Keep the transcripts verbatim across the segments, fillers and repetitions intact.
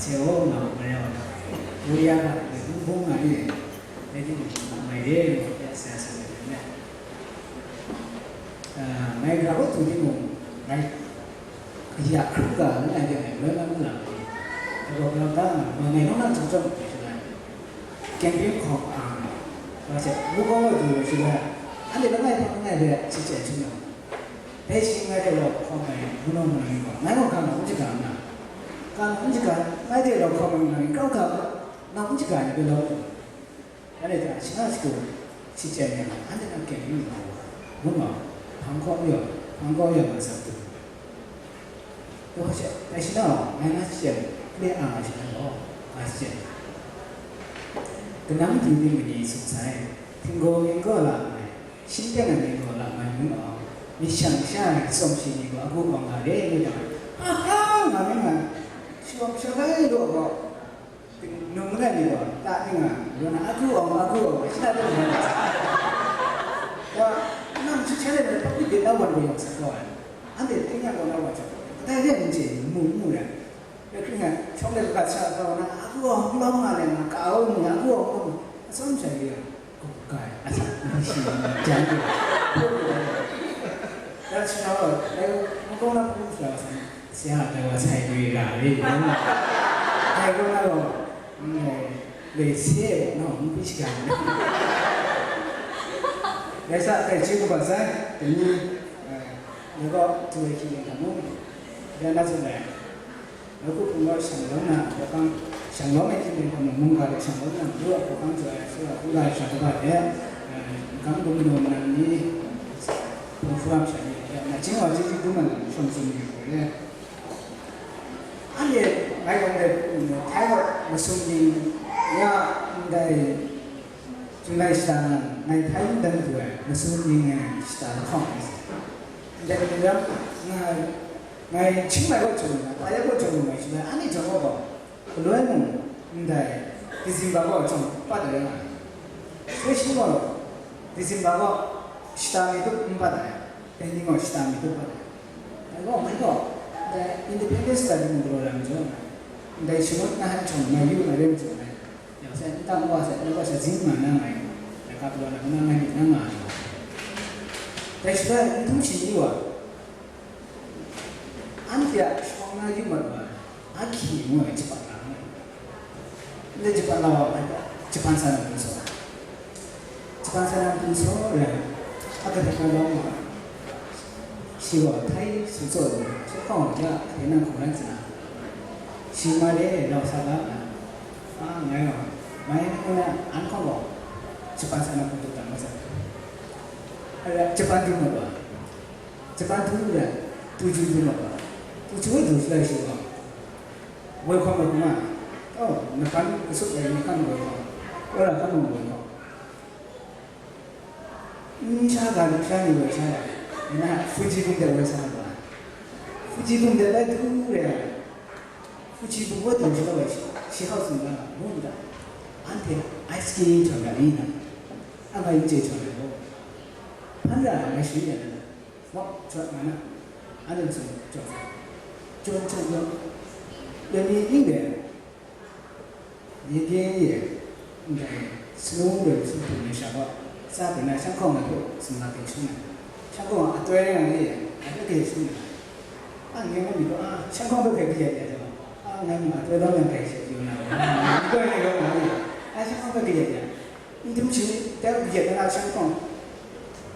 Hte o nga ma ya wa, Korea hta n bung nga ni, dai timung, mai re, ngu ya sa ya sa ai ni, ngai hkra tu timung, ngai ya hkru ga langai de ngai loi la n la ni, dai gaw grau da nga, ma ngai nang na chyum chyum hte shalai, kyeng kyeng hkawm ang, wa hte, ngu gaw wa du shalai, anhte langai hpe langai hpe si chye chyum yang, dai shi ngai hte rau hkawm ai hpunau manang ni gaw, ngai gaw ga na n shaga n na, ga na n shaga, ngai hte rau hkawm ai manang ni grau ga, nang n shaga ai ni galaw lu, anhte hta shana shagu shi chye ai ni a, anhte nang keng yu na u, ngu ma, hpang kaw yaw, hpang kaw yaw nga sa tu. Dai hpe, dai shana gaw, ngai nga shi chye, gale ang ai shana gaw, nga shi chye. Kanang du ting mani sung sai, htinggaw ning gaw la ai, shingteng ai ning gaw la ai ngu law, myit shang sha ai atsawm shi ni gaw agu awng ga re ngu yang, aha, nga myit nga, shawng shawng ai law gaw, nung langai mi gaw, ta ting a, raw na, agu awng, agu awng, shana ting nga ai. Wa, nang shi sha let na, pakri byin na wan gaw yang sa gaw ai. Anhte ting yang gaw na wan sa gaw ai. Kadai re n chye, mu n mu ai. Rai hkring ai, shawng let hkra sa kau na, a wu hkau nga le nga, ka-au ni, a wu hkau, atsawm sha yu yang, kau kai, a sa, ni shi, ni jan yu, hkau yu ai. Dan shi na wa, dai, mu kau na hpung sha wa sa ni, sia, dai wa sai yu ra le, dai kau na wa, mm, le se, no, mu pi shi ga ni. Dai sa, dai chi ku ba sai, dai ni, eh, dai kau, tu ai ki ni ka mu, dai na tsun dai. Nawku hpung gaw shang lawm na hkawhkang, shang lawm ai hkying hte hkam mung ga hte shang lawm na matu a hkawhkang jaw ai, sura hkungga ai sha kaba hte, eh, gam gumno manang ni, hpung hpung ram sha ni hte, nachying wa chyeju dum ai lam shawng tsun ni hpe, anhte ngai gaw ndai, Htai gaw masum ning ya ndai, Chyum ai shata nan, ngai hpai n dan pru ai, masum ning ai shata lahkawng ai. Ndai ni lam, ngai, ngai hkying mai kaw chyum ai, pa ya kaw chyum ai, chyum ai, ani jawng kaw gaw, galoi mung, ndai, December kaw chyum pat ai nga ai. Sai shi gaw, December kaw, shata mi tup n pat ai, dai ni gaw shata mi tup pat ai. Dai gaw, ngai gaw, ndai Independence Day mung galaw lam jawng ai, ndai shangun na han chyawm mai yu ai rai majaw ai. Yang sai, nta nwa sai, nwa sai zing nga na ngai, laika palaw na nna ngai myit na nga ai. Dai shi rai, n htum shi ni wa, anhte a shawng na yu mat wa, Aki ngu ai Japan na ngai. Ndai Japan na wa ngai, Japan sa na hpung saw. Japan sa na hpung saw rai, a kahte na lawm wa. Shi gaw Htai sumtsaw lu, shi hkawng ja hte nang hkawng ran tsana, shi ma de rau sa ga nna, a, ngai gaw, mai ni na an hkawng gaw, Japan sa na hpung tu dang masat. Ara, Japan du ma gaw, Japan du ya, tu ju du ma gaw, tu ju du shalai shi gaw, woi hkawng ma kuma, oh, na hkan kasup ai ni hkan woi hkawng, ora hkan mung woi hkawng. N sha ga, n sha ni woi sha ya, na Fuji bung de woi sa na ba. Fuji bung de bai du re ai. Fuji bung wa du sha woi shi, shi hau sung ga, mu da. Anhte ice skating chawng ga ni na. A ga yin je chawng ga lo. Hpan ra ai shi ya na. Wa chawng ga na. Anhte sung chawng. Chawng chawng lo. Ya ni ning de. Ni ting e, ndai, sanu ndai sung hpung ai sha gaw, tsa pyi na, shang hkawng ai hpe sumla hpe shung ai. Shang hkawng a atoi rai nga ni e, a hpe hpe shung ai. A, ngai ngai myit gaw, a, shang hkawng hpe hpe hpe ya ya taw, a, ngai mung atoi lawm yang tai she yu na, a, ngai gaw ngai gaw nga ni, a, shang hkawng hpe hpe ya ya. N dum shi, dai hpe ya na shang hkawng,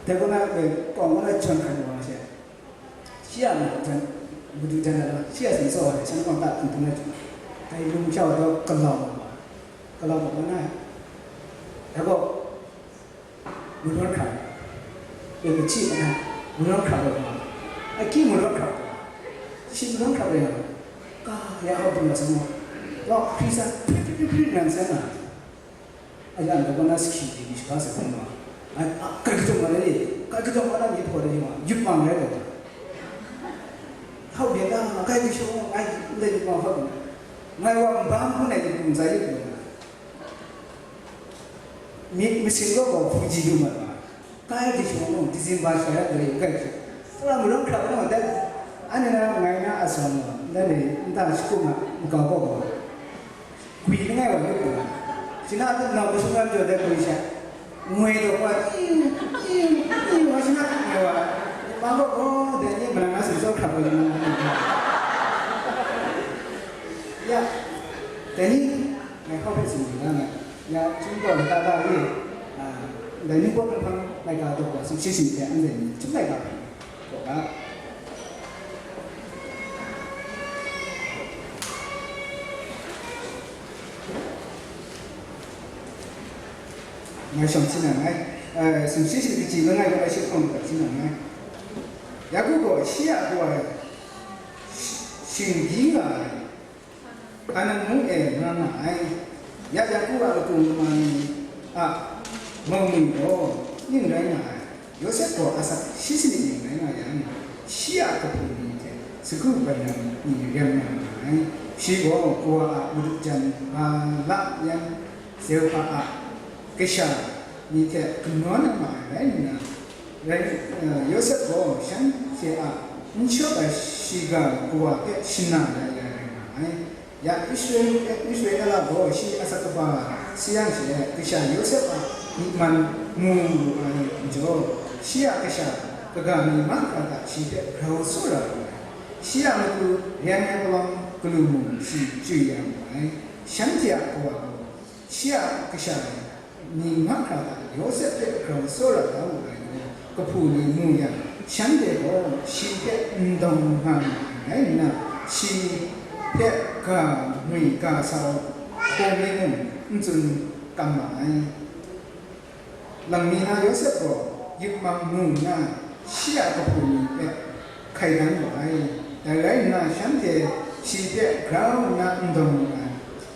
dai gaw na, e, hkawng gaw na jawn hkran wa she. Shi a madu jan, madu jan ai lam, shi a seng tsaw ai, shan kawng ta hpung hpung ai, dai lung jau ai gaw, galau mat wa, galau mat wa na, dai gaw, madawn hkrap, e, machyi mat na, madawn hkrap ai wa, a ki madawn hkrap, shi madawn hkrap ai yang, ka ya hkau bun wa sa gaw, gaw hkri sa, hprit hprit hprit hprit nang san na. Aya, nang kaw na sakhi ni shaga sa hkrum wa, ai, a, kai kajawng wa na ni, kai kajawng wa na ni hpaw na ni wa, yut wa rai taw wa. Hkau byin na, kai kashawng, ai, ndai yut wa hkau byin na. Ngai wa nbang hpun ai ni hkum za yut wa na. Myit masin gaw gaw hpung ji lu mat wa. Kai kashawng gaw, December sha ya gare kai hte. Tara madawn hkrap gaw, dai, anhte na ngai na a sa gaw, dai ni, nta shakum a, nkau gaw gaw. Shana hta nau kashung ram jaw dat kwi sha, ngoi daw wa, iu, iu, iu, wa shana ngai wa, ma gaw gaw, dai ni ma na nga sumsawk hkrap wa yu na. Ya, dai ni, ngai hkau hpe tsun yu na ngai. Ya, chyum gaw lata ta e, a, dai ni gaw hpang hpang laika daw wa, sumshi sumshi hte anhte ni chyum laika hpe. Kaw ga. Ngai shawng sin nang ai, eh, sumshi shi kaji langai langai shi hpawng dat sin nang ai. Yaku gaw shi a kawa shi-, shingdi nga ai. Kanan mung e nga nga ai. Ya Yaku a lagaw ma ni a mung ni gaw ning rai nga ai. Yawsep gaw asak shi sanit ning rai nga yang, shi a kahpu ni hte sagu ban lam ni ram nga nga ai. Shi gaw kawa a madu jan ba la yan, Zehpa a kasha ni hte gumra na ma ai rai nna, rai, eh, Yawsep gaw shanhte a n shawp ai shiga kawa hpe shana ya ya rai nga ai. Ya Israel, Israela gaw shi asak kaba sayang she, kasha Yawsep a myi man mu wu ai majaw, shi a kasha kaga ni mahkra hta shi hpe grau tsawra wu ai. Shi a matu ryan ai palawng galu mung shi chyu ya wu ai. Shanhte a kawa gaw, shi a kasha ni mahkra hta Yawsep hpe grau tsawra da wu ai gaw, kahpu ni mu yang, shanhte gaw shi hpe n dawng nga ma ai rai nna, shi hpe ga ngwi ga sau hkawm ai mung n tsun kam ma ai. Lang mi na Yawsep gaw yupmang mu nna, shi a kahpu ni hpe hkai dan wu ai. Dai rai nna, shanhte shi hpe grau nna n dawng wu ai.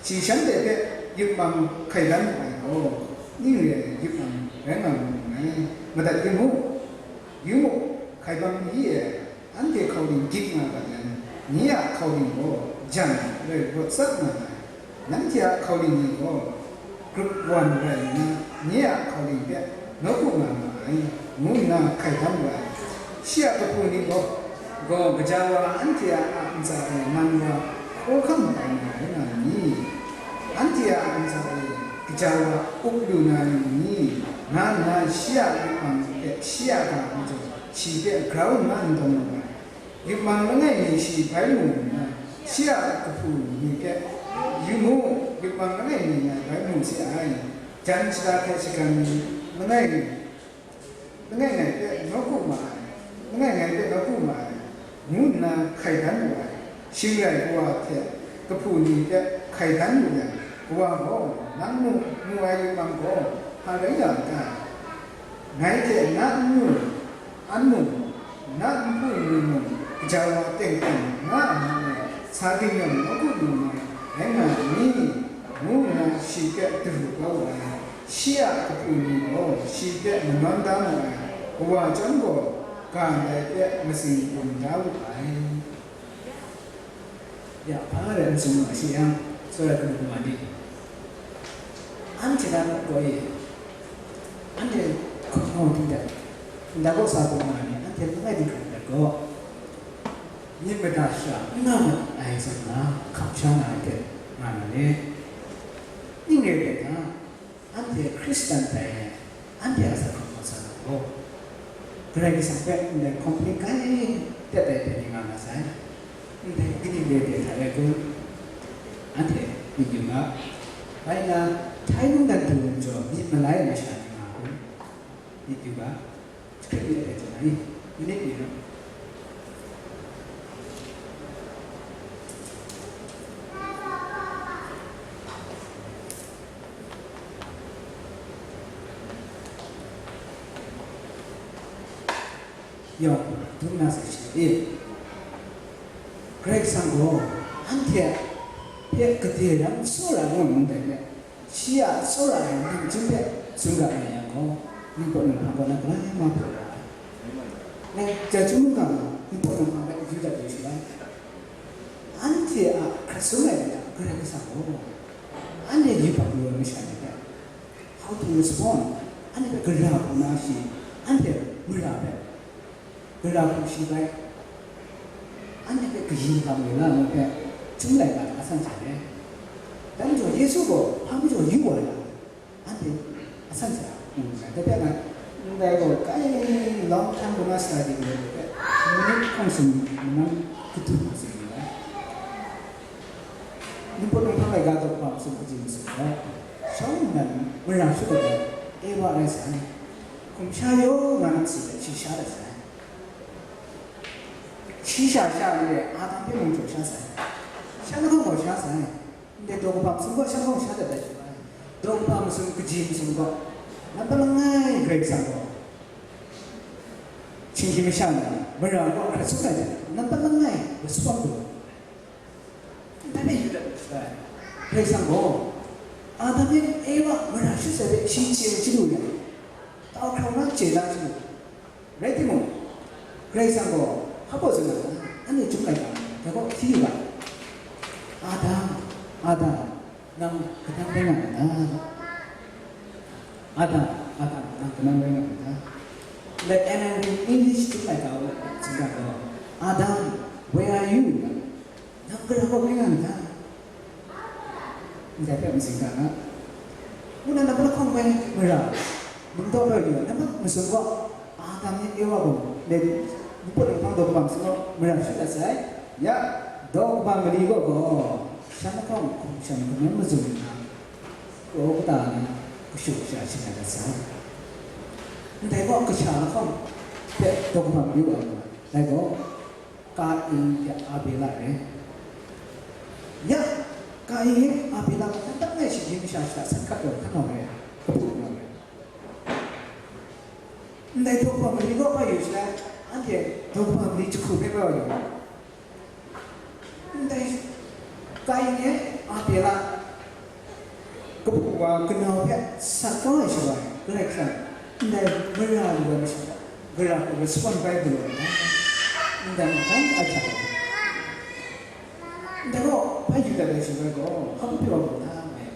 Shi shanhte hpe yupmang hkai dan wu ai gaw, ning re ai yupmang rai nga wu ai. Madat yu mu, yu mu, hkai bang ni e, anhte hkauling gyit nga ga yang, nye a hkauling gaw jan rai rawt tsap nga ai. Nanhte a hkauling ni gaw grup wan rai nna, nye a hkauling hpe nawku nga ma ai, ngu nna hkai dan wu ai. Shi a kahpu ni gaw, gaw gaja wa anhte a ntsa e man wa hkawhkam tai na rai nga ni? Anhte a ntsa e gaja wa up lu na rai ni? Nga nna shi a yupmang hpe shi a ga majaw, shi hpe grau nna n dawng wu ai. Yupmang langai mi shi bai mu nna, shi a kahpu ni hpe, "Yu mu, yupmang langai mi ngai bai mu se ai, jan shada hte shagan ni langai, langai ngai hpe nawku ma ai, langai ngai hpe nawku ma ai," ngu nna hkai dan wu ai. Shing rai kawa hte kahpu ni hpe hkai dan wu yang, kawa gaw, "Nang mu, mu ai yupmang gaw hpa rai nga n ta? Ngai hte na n mu, an mung, na nhpu nni mung, gaja wa teng teng na a man e sa gingyawm nawku lu na rai nga ai ni?" ngu nna shi hpe daru kau wu ai. Shi a kahpu ni gaw shi hpe manawn da mu ai, kawa chyawm gaw ga ndai hpe matsing bum da wu ai. Ya, hpa rai n tsun ma shi yang, tsawra ai hkrum ma ni, anhte na gaw e, anhte hkawhmau htingdat, nta kaw sa hkrum ma ni, anhte langai dinghku dat gaw, myit mada shara n nga mat ai zawn na, hkap sha na ai hte nga na le. Ning rai nna, anhte Hkristan tai ai, anhte a sa hkawm mat sa na gaw, Karai Kasang hpe ndai hkawm hpring kai dat ai hte ni nga na sai. Ndai kaning re de hta rai kun? Anhte myit yu ga, bai nna, Htai mungdan du ai majaw myit malai ai masha ni nga kun? Myit yu ga, Hkrit myit ai hte na i, myit ni rawng. Yawng, dum na sai shi e. Karai Kasang gaw anhte hpe gade ram tsawra nga ai ndai hpe, shi a tsawra ai nang chyum hpe tsun ga ai yang gaw, ningpawt ninghpang gaw nang galai ma hpaw ra ai. Nang jai chyum mungga gaw ningpawt ninghpang hpe yu dat yu shaloi, anhte a hkrat sum ai ni a Karai Kasang gaw, anhte yubak lu ai masha ni hpe, how to respond? Anhte hpe gara hku na shi, anhte mara hpe gara hku shi bai, anhte hpe kayin hkam lu na ngu hpe, chyum laika hta san sha re. Dai majaw Yesu gaw hpa majaw yu wa ai lam anhte asan hte a mu nngai. Dai hpe nga, ndai gaw kai long time gaw nga study yu ai hpe, minit hkawng sung nang kadu ma tsun yu ai. Ningpawt Ninghpang laika daw kaba masum kaji masum gaw, shawng nnan mara shut ai gaw, Ewa rai sai. Hkum sha yaw nga nang si hte shi sha dat sai. Shi sha sha n re, Adam hpe mung jaw sha sai. Shan lahkawng gaw sha sai. Ndai daw kaba masum gaw shan lahkawng sha dat dat yu ai. Daw kaba masum kaji masum gaw, nampat langai Karai Kasang gaw, shinggyim masha ni mara gaw hkrat tsun ai hte, nampat langai respond lu ai. Ndai hpe yu dat lu ai. Karai Kasang gaw, Adam yan Ewa mara shut sai hpe shi chye ai chyalu yang, tau hkrau na chye na chyalu. Rai timung, Karai Kasang gaw hpa baw tsun ai, anhte chyum laika, dai gaw hti yu ga, Adam, Adam, nang kanang rai nga ai ta? Adam, Adam, nang kanang rai nga ai ta? Like, N I V English chyum laika gaw, tsun ga gaw, Adam, where are you? Nang gara kaw rai nga ai ta? Ndai hpe matsing ga nga. Ngu na, nang lahkawng bai mara, ningdaw bai yu, nang masum gaw, Adam yan Ewa gaw, le, ningpawt ninghpang daw kaba masum gaw, mara shut dat sai. Ya, daw kaba mali gaw gaw, shan lahkawng hkum shan hkum yan mazum nna, kraw kata na, kashu kasha shangai dat sai. Ndai gaw kasha lahkawng hpe daw kaba mali wa ai, dai gaw, Kain hte Abela rai. Ya, Kain, Abela gaw nang tang e shinggyim masha shada san hkat gaw hkan wa rai, kabu wa rai. Ndai daw kaba mali gaw bai yu shaloi, anhte daw kaba mali jahku hpe bai wa yu. Ndai Kain e Abela kabu wa kanau hpe sat kau ai shaloi, Karai Kasang ndai mara lu ai masha hpe gara hku respond bai galaw ai, ndai mung hkan ahkyak ai. Ndai gaw bai yu dat ai shaloi gaw, hpa hpyi wa mu na, ngai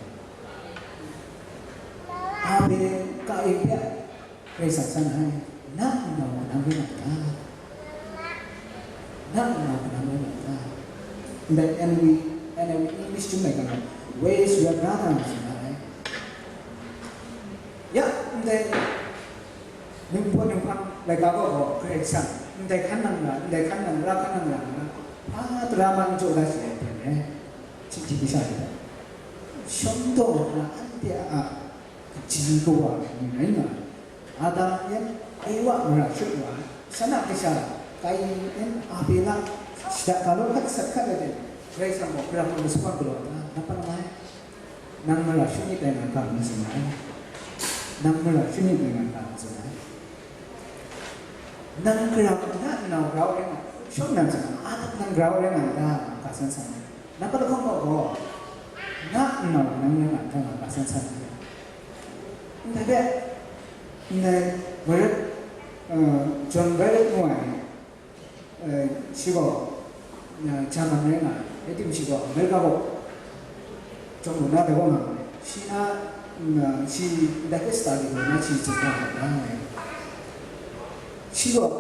Abela Kain hpe Karai Kasang san ai, na nau kanang rai nga ta? Na nau kanang rai nga ta? Ndai N I V, N I V English chyum laika gaw, "Where is your brother?" tsun ai. Ya, ndai ningpawt ninghpang laika gaw gaw, Karai Kasang, ndai hkan nang ra, ndai hkan nang ra, hkan nang ra, nga, hpa tara man jaw da shi ai hpe, htingji masha ni hpe, shawng daw na anhte a kaji kawa ni rai nga ai. Adam yan Ewa mara shut wa ai, shan a kasha Kain yan Abela shada ga law hkat sat hkat ai hte, Karai Kasang gaw gara hku respond galaw ai, nang pa langai, nang mara shut nit ai nga ga, ngu tsun ai. Nang mara shut nit ai nga ga, ngu tsun ai. Nang gara hku na nau grau rai nga, shawng nnan tsun ai, Adam nang grau rai nga n ta, nga ga san san ai. Nang pa lahkawng gaw gaw, na nau nang rai nga n ta, nga ga san san ai. Ndai hpe, ndai Barrett, uh, John Barrett ngu ai, uh, shi gaw, uh, German rai nga ai, rai timung shi gaw America gaw jawng lu na dai gaw nga ai. Shi na, mm, uh, shi ndai hpe study lu na, shi tsun na ai, shi gaw,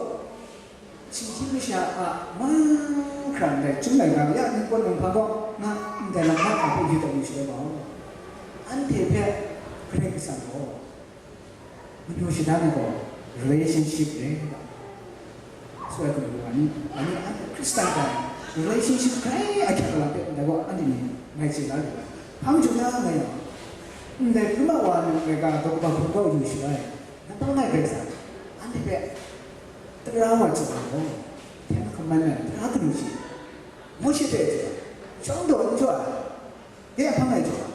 Shinggyim masha a mahkra ndai chyum laika ya ningpawt ninghpang gaw nga ndai lam na hta hpe yu dat yu shaloi gaw, anhte hpe Karai Kasang gaw manu shada na gaw relationship re, tsun ai hkum wa ni, anhte Hkristan hta relationship grai ahkyak lam hpe ndai gaw anhte ni ngai chye la lu ai. Hpang jung na nga yang, ndai hpun a wa nang laika daw kaba hpun gaw yu shaloi, nang tau ngai Karai Kasang, anhte hpe Tara wa chyaw ai gaw, Ten Commandment, tara kanu shi, Mawshe hpe chyaw ai, shawng daw n chyaw ai, de ahpang e chyaw ai,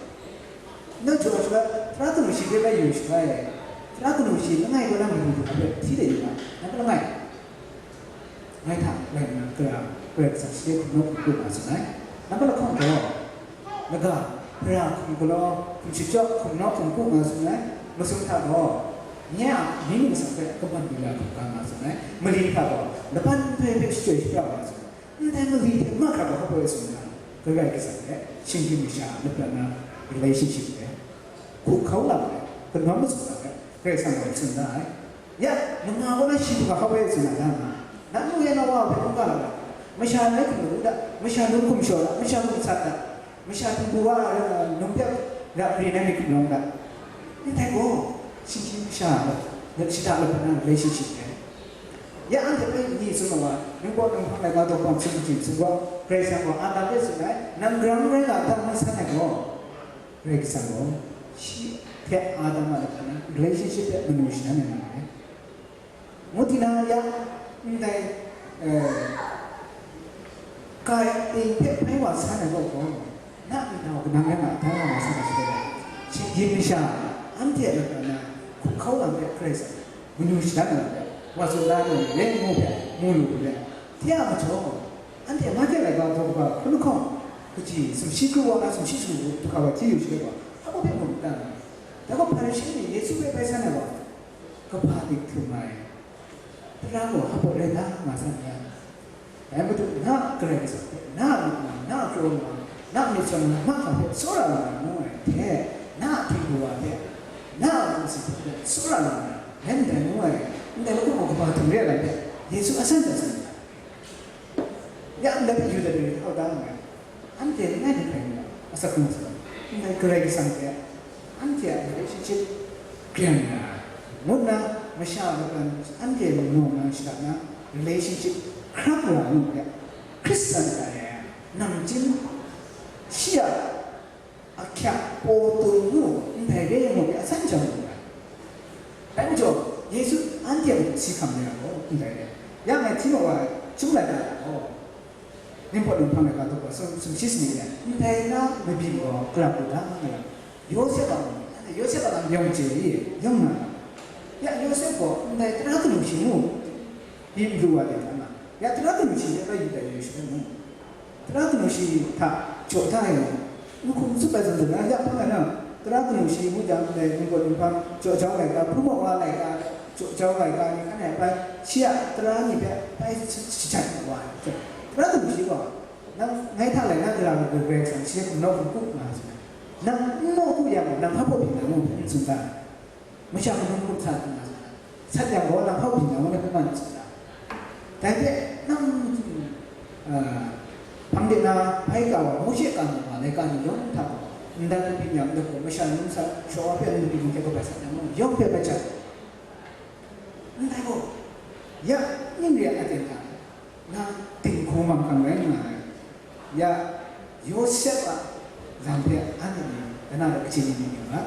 nang chyaw ai shaloi, tara kanu shi hpe bai yu shaloi, tara kanu shi langai kaw na matu hpe hti de yu ai, nang hpe langai, ngai hta rai nna, gara, Karai Kasang shi hte hkum nawk hkum kru nga tsun ai, nang hpe lahkawng gaw, Laga, hpara hkum galaw, hkum shachyawk, hkum nawk, hkum kru nga tsun ai, masum hta gaw, nye a amying ningsang hpe kaman lu ya hkungga nga tsun ai, mali hta gaw, laban ntoi hpe shachyoi shapra nga tsun ai, ndai mali hte mahkra gaw hkap ai tsun ai, Karai Kasang hte shinggyim masha a lapran na relationship hpe, hku hkau lam hpe, kanawn mazum lam hpe, Karai Kasang gaw tsun da ai. Ya, manga gaw na shi hkungga hkap ai tsun ai, da nga, nang nu ya na wa hpe hkungga lam ai, masha nai hkum madu da, masha nun hkum shaw da, masha hkum sat da, Masha htingbu wa, num hpe ra rin ai myit hkum rawng da. Ndai gaw, shinggyim masha, shada laban na relationship re. Ya anhte hpe ni tsun ma wa, ningbaw ninghpang laika daw hpang sumching sumgaw, Karai Kasang gaw Adam hpe tsun ai, nang grang rai nga ta ngu san ai gaw, Karai Kasang gaw shi hte Adam a laban na relationship hpe manu shanan ai nga ai. Ngu di na ya, ndai, eh, Kain hpe hpai wa san ai gaw gaw, na nau kanang rai nga, dai wa nga sa na shaden ai. Shinggyim masha, anhte a lata na, hkup hkau lam hpe Karai Kasang, manu shadan lam hpe, wa tsun da ai rai ngu hpe, mu lu hpe, tia majaw, anhte Mahte laika daw kaba hkun lahkawng, kaji sumshi kru wa na sumshi su hkra wa hti yu shaloi gaw, hpa hpe mu lu dan ai. Dai gaw Hparishe ni Yesu hpe bai san ai gaw, Kaba dik htum ai, tara gaw hpa rai da nga san n rai. Dai matu, na Karai Kasang hpe, na a myit ma, na a kraw ma, na a myit sawng na mahkra hpe tsawra lu na ngu ai hte, na a htingbu wa hpe, na a lam sing hpe tsawra lu na, rai ndai ngu ai, ndai lahkawng gaw kaba htum re ai lam hpe, Yesu a san hta san ai. Ya ndai hpe Yuda ni hkau da nngai. Anhte langai hte hkrai nna, asak hkrung sa, ndai Karai Kasang hte anhte a relationship kren na, ngu nna masha laban anhte nawng na shada na relationship hkrap ra lu hpe, Hkristan kare ai namchying shi a ahkyak paw tung mu, ndai re mu hpe a san chyam lu ai. Dai majaw, Yesu anhte a matu si hkam re ai gaw, ndai re. Ya ngai hti mat wa ai, chyum laika gaw, Ningpawt ninghpang laika daw hpang sum, sumshi sani e, ndai na mabyin gaw grap lu da nga yang, Yawsep a mung, Yawsep a lam yawng chye i, yawng na. Ya Yawsep gaw ndai tara kanu shi ngu, byin lu wa de ta nga. Ya tara kanu shi hpe bai yu dat yu shaloi mung, tara kanu shi hta jaw da ai gaw, n hkum tsup ai zawn zawn na, ya hpang ai na, tara kanu shi ngu jang, ndai ningpawt ninghpang jaw jau laika, hpung maw wa laika, jaw jau laika ni hkan e bai, shi a tara ni hpe bai shajat mat wa ai. Tara kanu shi gaw, nang ngai hta lai na gara ai Karai Kasang shi hpe nawk n kup nga ai. Nang n nawk kup yang gaw, nang hpa baw byin na ngu hpe n tsun da ai. Masha mung n kup sa nga ai. Sat yang gaw, nang hpa baw byin na ngu hpe man n tsun da ai. Dai hte nang, ah, hpang de na bai ka wa, Mawshe ka mu wa laika ni yawng hta gaw, ndai n byin yang, ndai gaw masha num sa, shawa hpe n byin hte kabai sat yang gaw, yawng hpe bai jat. Ndai gaw, ya, ning re ai aten hta, nang dinghku mangkang rai nga ai. Ya, Yawsep a lam hpe anhte ni, dana de kaji ni myit yu nga.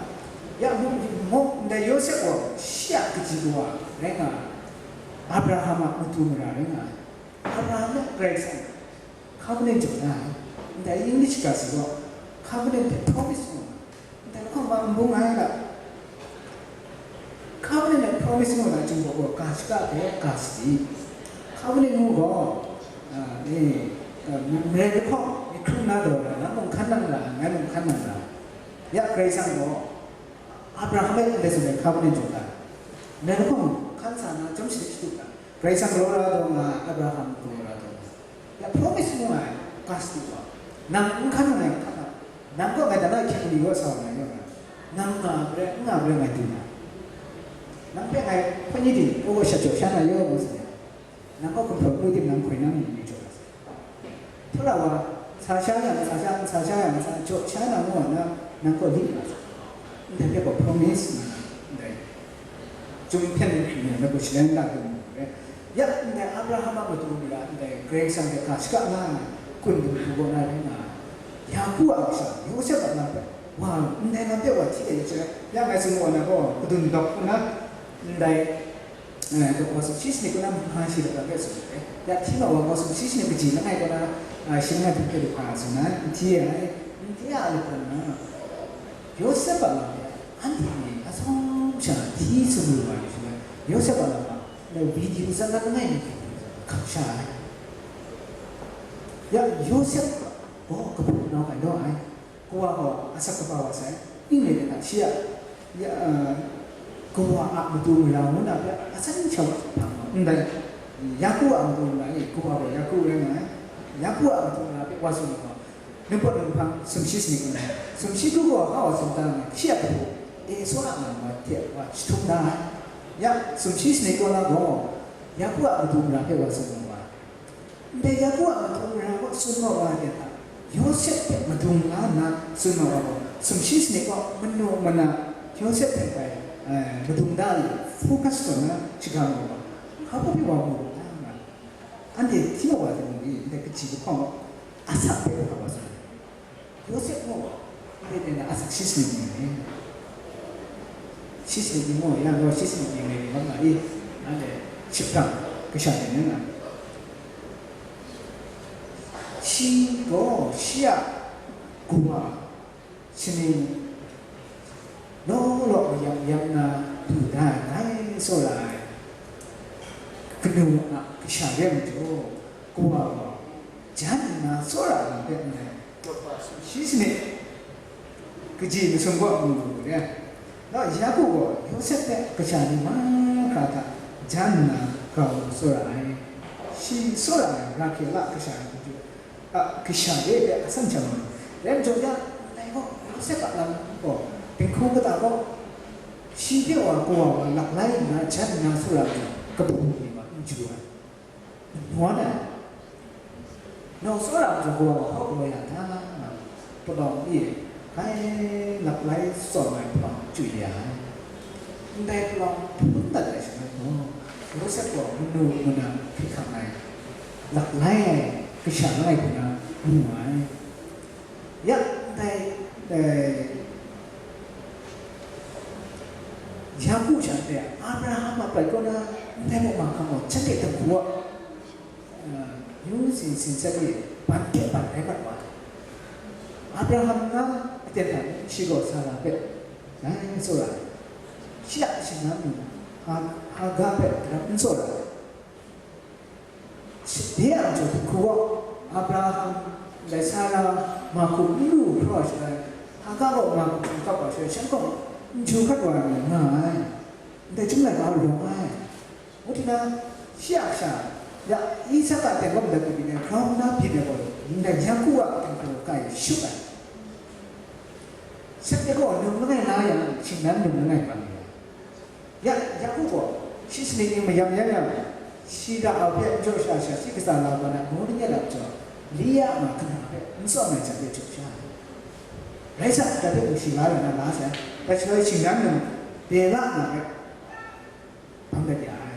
Ya, mu, mu, ndai Yawsep gaw shi a kaji kawa rai nga ai. Abraham a matu mara rai nga ai. Abraham a Karai Kasang covenant jaw na ai. Ndai English ga si gaw, covenant hte promise ngu ai. Ndai lahkawng ma n bung ai ga. Covenant and promise ngu na chyum gaw, ga shaka hte ga sadi. Covenant ngu gaw, ah, e, ah, marai lahkawng myit hkrum na daw na, nang mung hkan nang ra, ngai mung hkan nang ra. Ya Karai Kasang gaw, Abraham e ndai tsun ai covenant jaw ai. Marai lahkawng hkan sa na, chyawm shadip shatup na. Karai Kasang galaw la daw nga, Abraham galaw la daw nga. Ya promise ngu ai, ga sadi wa. Nang n hkan ngai hkan na, nang kaw ngai dana hkying ni kaw sa wa ngai yaw na, nang nga ai n nga ai ngai du na. Nang hpe ngai hpaw ni ting, o, sha jaw sha na yaw ngu tsun yang, nang kaw gumhpraw lu tim nang hkoi nang ni jaw na. Hpula wa, sa sha yang, sa sha, sa sha yang, sa jaw sha na ngu wa na, nang kaw li na. Ndai hpe gaw promise nga na, ndai. Chyum hpyen hkring yang, na gaw shaloi nta hkrum ngu re. Ya, ndai Abraham a matu mara, ndai Karai Kasang hte ga shaka nga ai, kun dinghku kaw na rai nga ai. Yaku a kasha, Yawsep a lam hpe, wa, ndai lam hpe wa hti ai, ya ngai tsun wa na gaw, kadun dawk hku na, ndai, eh, daw hpang sumshi sanit kaw na mungga shi lata hpe tsun ai. Ya hti ma wa gaw sumshi sanit kaji langai kaw na, ah, shi langai hpe hkye du hkra tsun ai, n hti ai, n hti a lata na. Yawsep a lam hpe anhte ni atsawm sha hti tsun lu ai shaloi, Yawsep a lam hpe video zan na langai mi hte hkam sha ai. Ya, Yawsep gaw kahpu nau grai law ai. Kawa gaw asak kaba wa sai, ning rai nna shi a, ya, ah, kawa a matu mara ngu na hpe asan shau hpang gaw, ndai, Yaku a matu mara e, kawa gaw Yaku rai nga ai, Yaku a matu mara hpe wa tsun ai gaw, ningpawt ninghpang sumshi sanit ngu ai, sumshi kru gaw a wa tsun da ai, shi a kahpu Esau a lam wa hte wa jahtum da ai, ya, sumshi sanit kaw na gaw, Yaku a matu mara hpe wa tsun ai wa. Ndai Yaku a matu mara kaw tsun wa wa de hta, Yawsep hpe madung la nna tsun ma wa gaw, sumshi sanit gaw manu mana Yawsep hpe bai, eh, madung da ai focus tawn na shaga ma wa, hpa baw pyi wa mu lu ta nga, anhte hti wa wa ai mung ni, ndai kaji lahkawng gaw asak hpe hpa wa sa ai. Yawsep gaw, ndai hte na asak shi sanit ni ai. Shi sanit ni gaw, ya gaw shi sanit ni ngai ni lam nga i, anhte shaprat kasha ni nga. Shi gaw shi a kawa shaning law law mayam mayam na du da ai, ngai tsawra ai kanu a kasha re ai majaw, kawa gaw jan nna tsawra ai hpe ngai shi sanit kaji masum gaw mu lu re. Nang Yaku gaw Yawsep hte kasha ni mahkra hta jan nna grau tsawra ai. Shi tsawra ai Rahkela kasha ni a kasha re ai asan sha ma. Rai majaw ya, ndai gaw Yawsep a lam gaw, dinghku kata gaw, shi hpe wa kawa wa laklai nna jan nna tsawra ai kabu ni ma n ju ai. Nwan ai. Nau tsawra ai kawa wa hkawk galaw ya ta nga, palawng e, kai laklai tsawm ai palawng chyoi ya ai. Ndai palawng hpun dat ai shaloi gaw, Yawsep gaw manu mana hkrit hkang ai, laklai ai kasha langai hku na mu ai. Ya, ndai, eh, Yaku shanhte Abraham a prat kaw na ndai muk mahkang gaw, shanhte dinghku a, eh, yu sin sin sat e, ban hte ban rai mat wa ai. Abraham nga aten hta n shi gaw Sara hpe, dai tsawra ai. Shi a shinggan nu, Ha-, Haga hpe daram n tsawra ai. Dai a majaw dinghku gaw, Abraham, ndai Sara, mahku n lu hkraw ai shaloi, Haga gaw mahku hkap wa shaloi, shan gaw n ju hkat wa ai nga ai. Ndai chyum laika rawng ai. Ngu htina, shi a kasha, ya, Isak a teng gaw madat byin ai, grau nna byin ai gaw, ndai Yaku a teng hkra kai shut ai. Shanhte gaw num langai la yang, shingnan num langai bang ai. Ya, Yaku gaw, shi sanit ni mayam yan yang, shi da a hpe n jaw sha sha, shi katsa la ma na, ngu langai la majaw, Lia a ma hkana hpe n tsawm ai jang de jaw sha ai. Rai sa, dai hpe mung shi la ra na la sai, dai shaloi shingnan num, Bela a ma hpe, bang dat ya ai.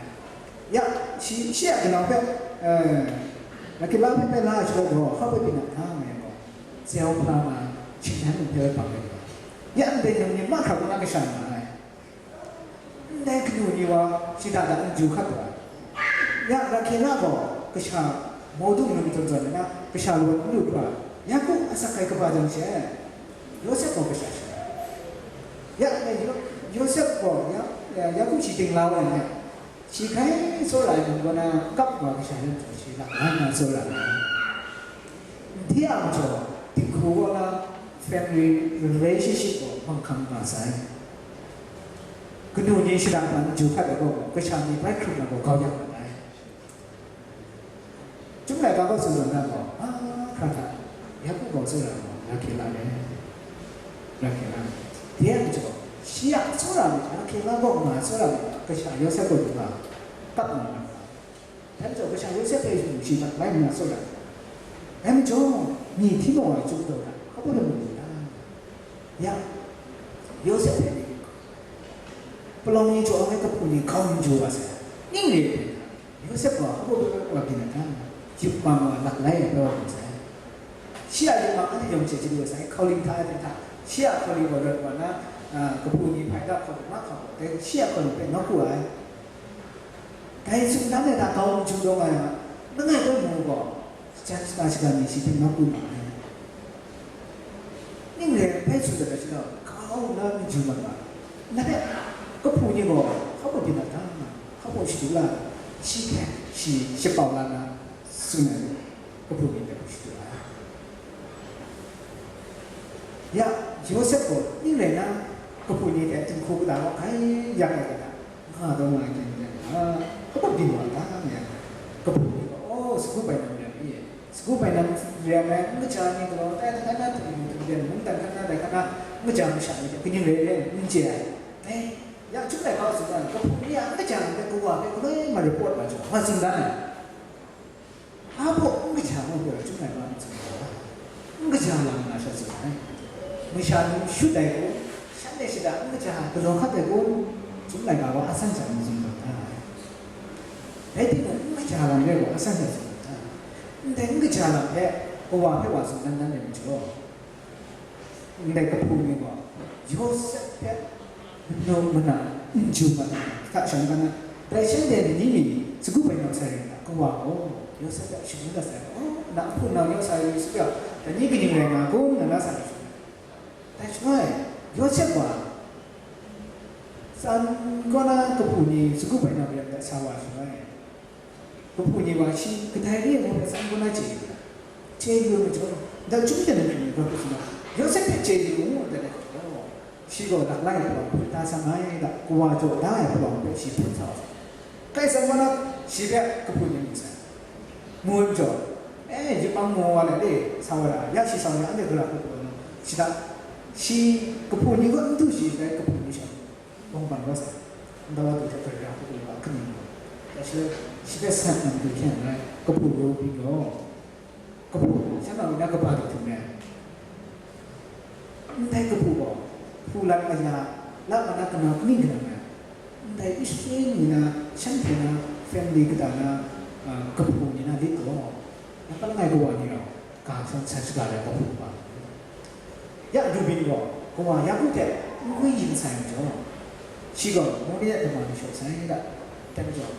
Ya, shi, shi a kanau hpe, eh, Rakela hpe bai la ai shaloi gaw, hpa baw byin na hkra nga yang gaw, Zilpa nga ai, shingnan num hpe bai bang rai nga ai. Ya, ndai num ni mahkra kaw na kasha nga ai. Ndai kanu ni wa, shi da da n ju hkat wa ai. Ya, Rakela gaw, kasha, maudung num zawn zawn na, kasha lawan n lu hkra, Yaku asak hkai kaba jang she, Yawsep gaw kasha sha ai. Ya, Yo-, Yawsep gaw, ya, ya, Yaku shi dingla wa ai. Shi hkrai tsawra ai mung kaw na kap wa kasha lam hte shi lak la nna tsawra ai. Nde a majaw, dinghku kaw na family relationship gaw hpang hkang nga sai. Kanu ni shada hpa n ju hkat ai gaw, kasha ni bai hkrum na gaw kau ya mat ai. Chyum laika gaw tsun tawn na gaw, a, hkra hta, Yaku gaw tsawra gaw, Rakela re. Rakela. Dai majaw, shi a tsawra myit, Rakela gaw nga tsawra myit, kasha Yawsep gaw du nga, kap nga nga. Dai majaw, kasha Yawsep hpe mung shi mat bai nna tsawra. Dai majaw, ni hti mung ai chyum taw hta, hpa baw lu lu na? Ya, Yawsep hpe ni, palawng ni jaw ai kahpu ni grau n jaw wa sai. Ning re ai hpe, Yawsep gaw hpa baw wa byin ai hta, yupmang wa laklai ai rai wa mu sai. Shi a yupmang anhte yawng hte chye lu ai sai, hkauling hta ai hta, shi a hkauling gaw rawt wa na, a, kahpu ni hpai da hkawm mahkra gaw, dai shi a hkauling hpe nawku ai. Dai tsun dan ai hta grau n ju dawng ai a, langai koi mu gaw, jan shata shagan ni shi hpe nawku ma ai. Ning rai, bai tsun dat ai shaloi, grau nna n ju mat wa. Langai, kahpu ni gaw hpa baw byin na hta, hpa baw shadu la, shi hpe shi shapau la na, tsun ai kahpu ni hpe shadu ai. Ya, Yawsep gaw ning rai na, kahpu ni hte dinghku kata gaw hkrai yak ai kata, nga taw nga ai hte maren, a, hpa baw byin wa ta nga ai. Kahpu ni gaw, "Aw, sagu bai na maren i, sagu bai na maren ai, n kaja ni galaw tai hkan na, htum htum ten mungdan hkan na, dai hkan na, n kaja masha ni hte kaning rai rai n chye ai." Dai, ya, chyum laika gaw tsun dan ai, kahpu ni a n kaja ni hte kawa hpe galoi ma report ma jaw, nga tsun dan ai. Hpa baw n kaja mu gaw, chyum laika gaw tsun dan ai. N Masha ni shut ai kun, shanhte shada n kaja galaw hkat ai kun, chyum laika wa asan sha ni zun tawn da ai. Dai timung, n kaja lam rai gaw, asan sha zun tawn da ai. Ndai n kaja lam hpe, kawa hpe wa tsun dan dan ai majaw, ndai kahpu ni gaw, Yawsep hpe nau mana, n ju mana, hta shang ga na, dai shanhte ni ni mi sagu bai nau sai rai nna, kawa gaw, Yawsep hpe shagun dat sai, oh, na hpunau Yawsep rai su ga, dai ni kaning rai nga kun, nga na sa rai su. Dai shaloi, Yawsep wa, tsan kaw na kahpu ni sagu bai nau bai nau sa wa shaloi, kahpu ni wa shi kadai re ai hpe tsan kaw na chye yu na, chye yu ai majaw, dai chyum hte nang hkring yu ga hpe shaloi, Yawsep hpe chye yu ngu ai, dai gaw, shi gaw laklai ai palawng hpe ta sang ai da, kawa jaw da ai palawng hpe shi hpun sa wa sai. Kai tsan kaw na, shi hpe kahpu ni mu sai. Mu ai majaw, e, yupmang mu wa let e, sa wa ra, ya shi sa wa ra, anhte gara hku galaw na, shi hta, shi kahpu ni kaw n du shi, dai kahpu ni sha bawng bang rawt sai. Nta wa du hte gara hku galaw wa hkring gaw, ya shi, shi hpe sat nang du hkyen rai, kahpu Rubin gaw, kahpu, shanhte na kaba du htum rai. Ndai kahpu gaw, hpu lat aya, la wa na kanau kaning kanang rai, ndai Israel ni na, shanhte na, family kata na, a, kahpu ni na lit gaw, lapan langai kawa ni rau, ga hkran san shaga ai kahpu kaba. Ya Rubin gaw, kawa Yaku hte n gwi yin sai majaw, shi gaw Moria dama ni shaw sai da, dai majaw,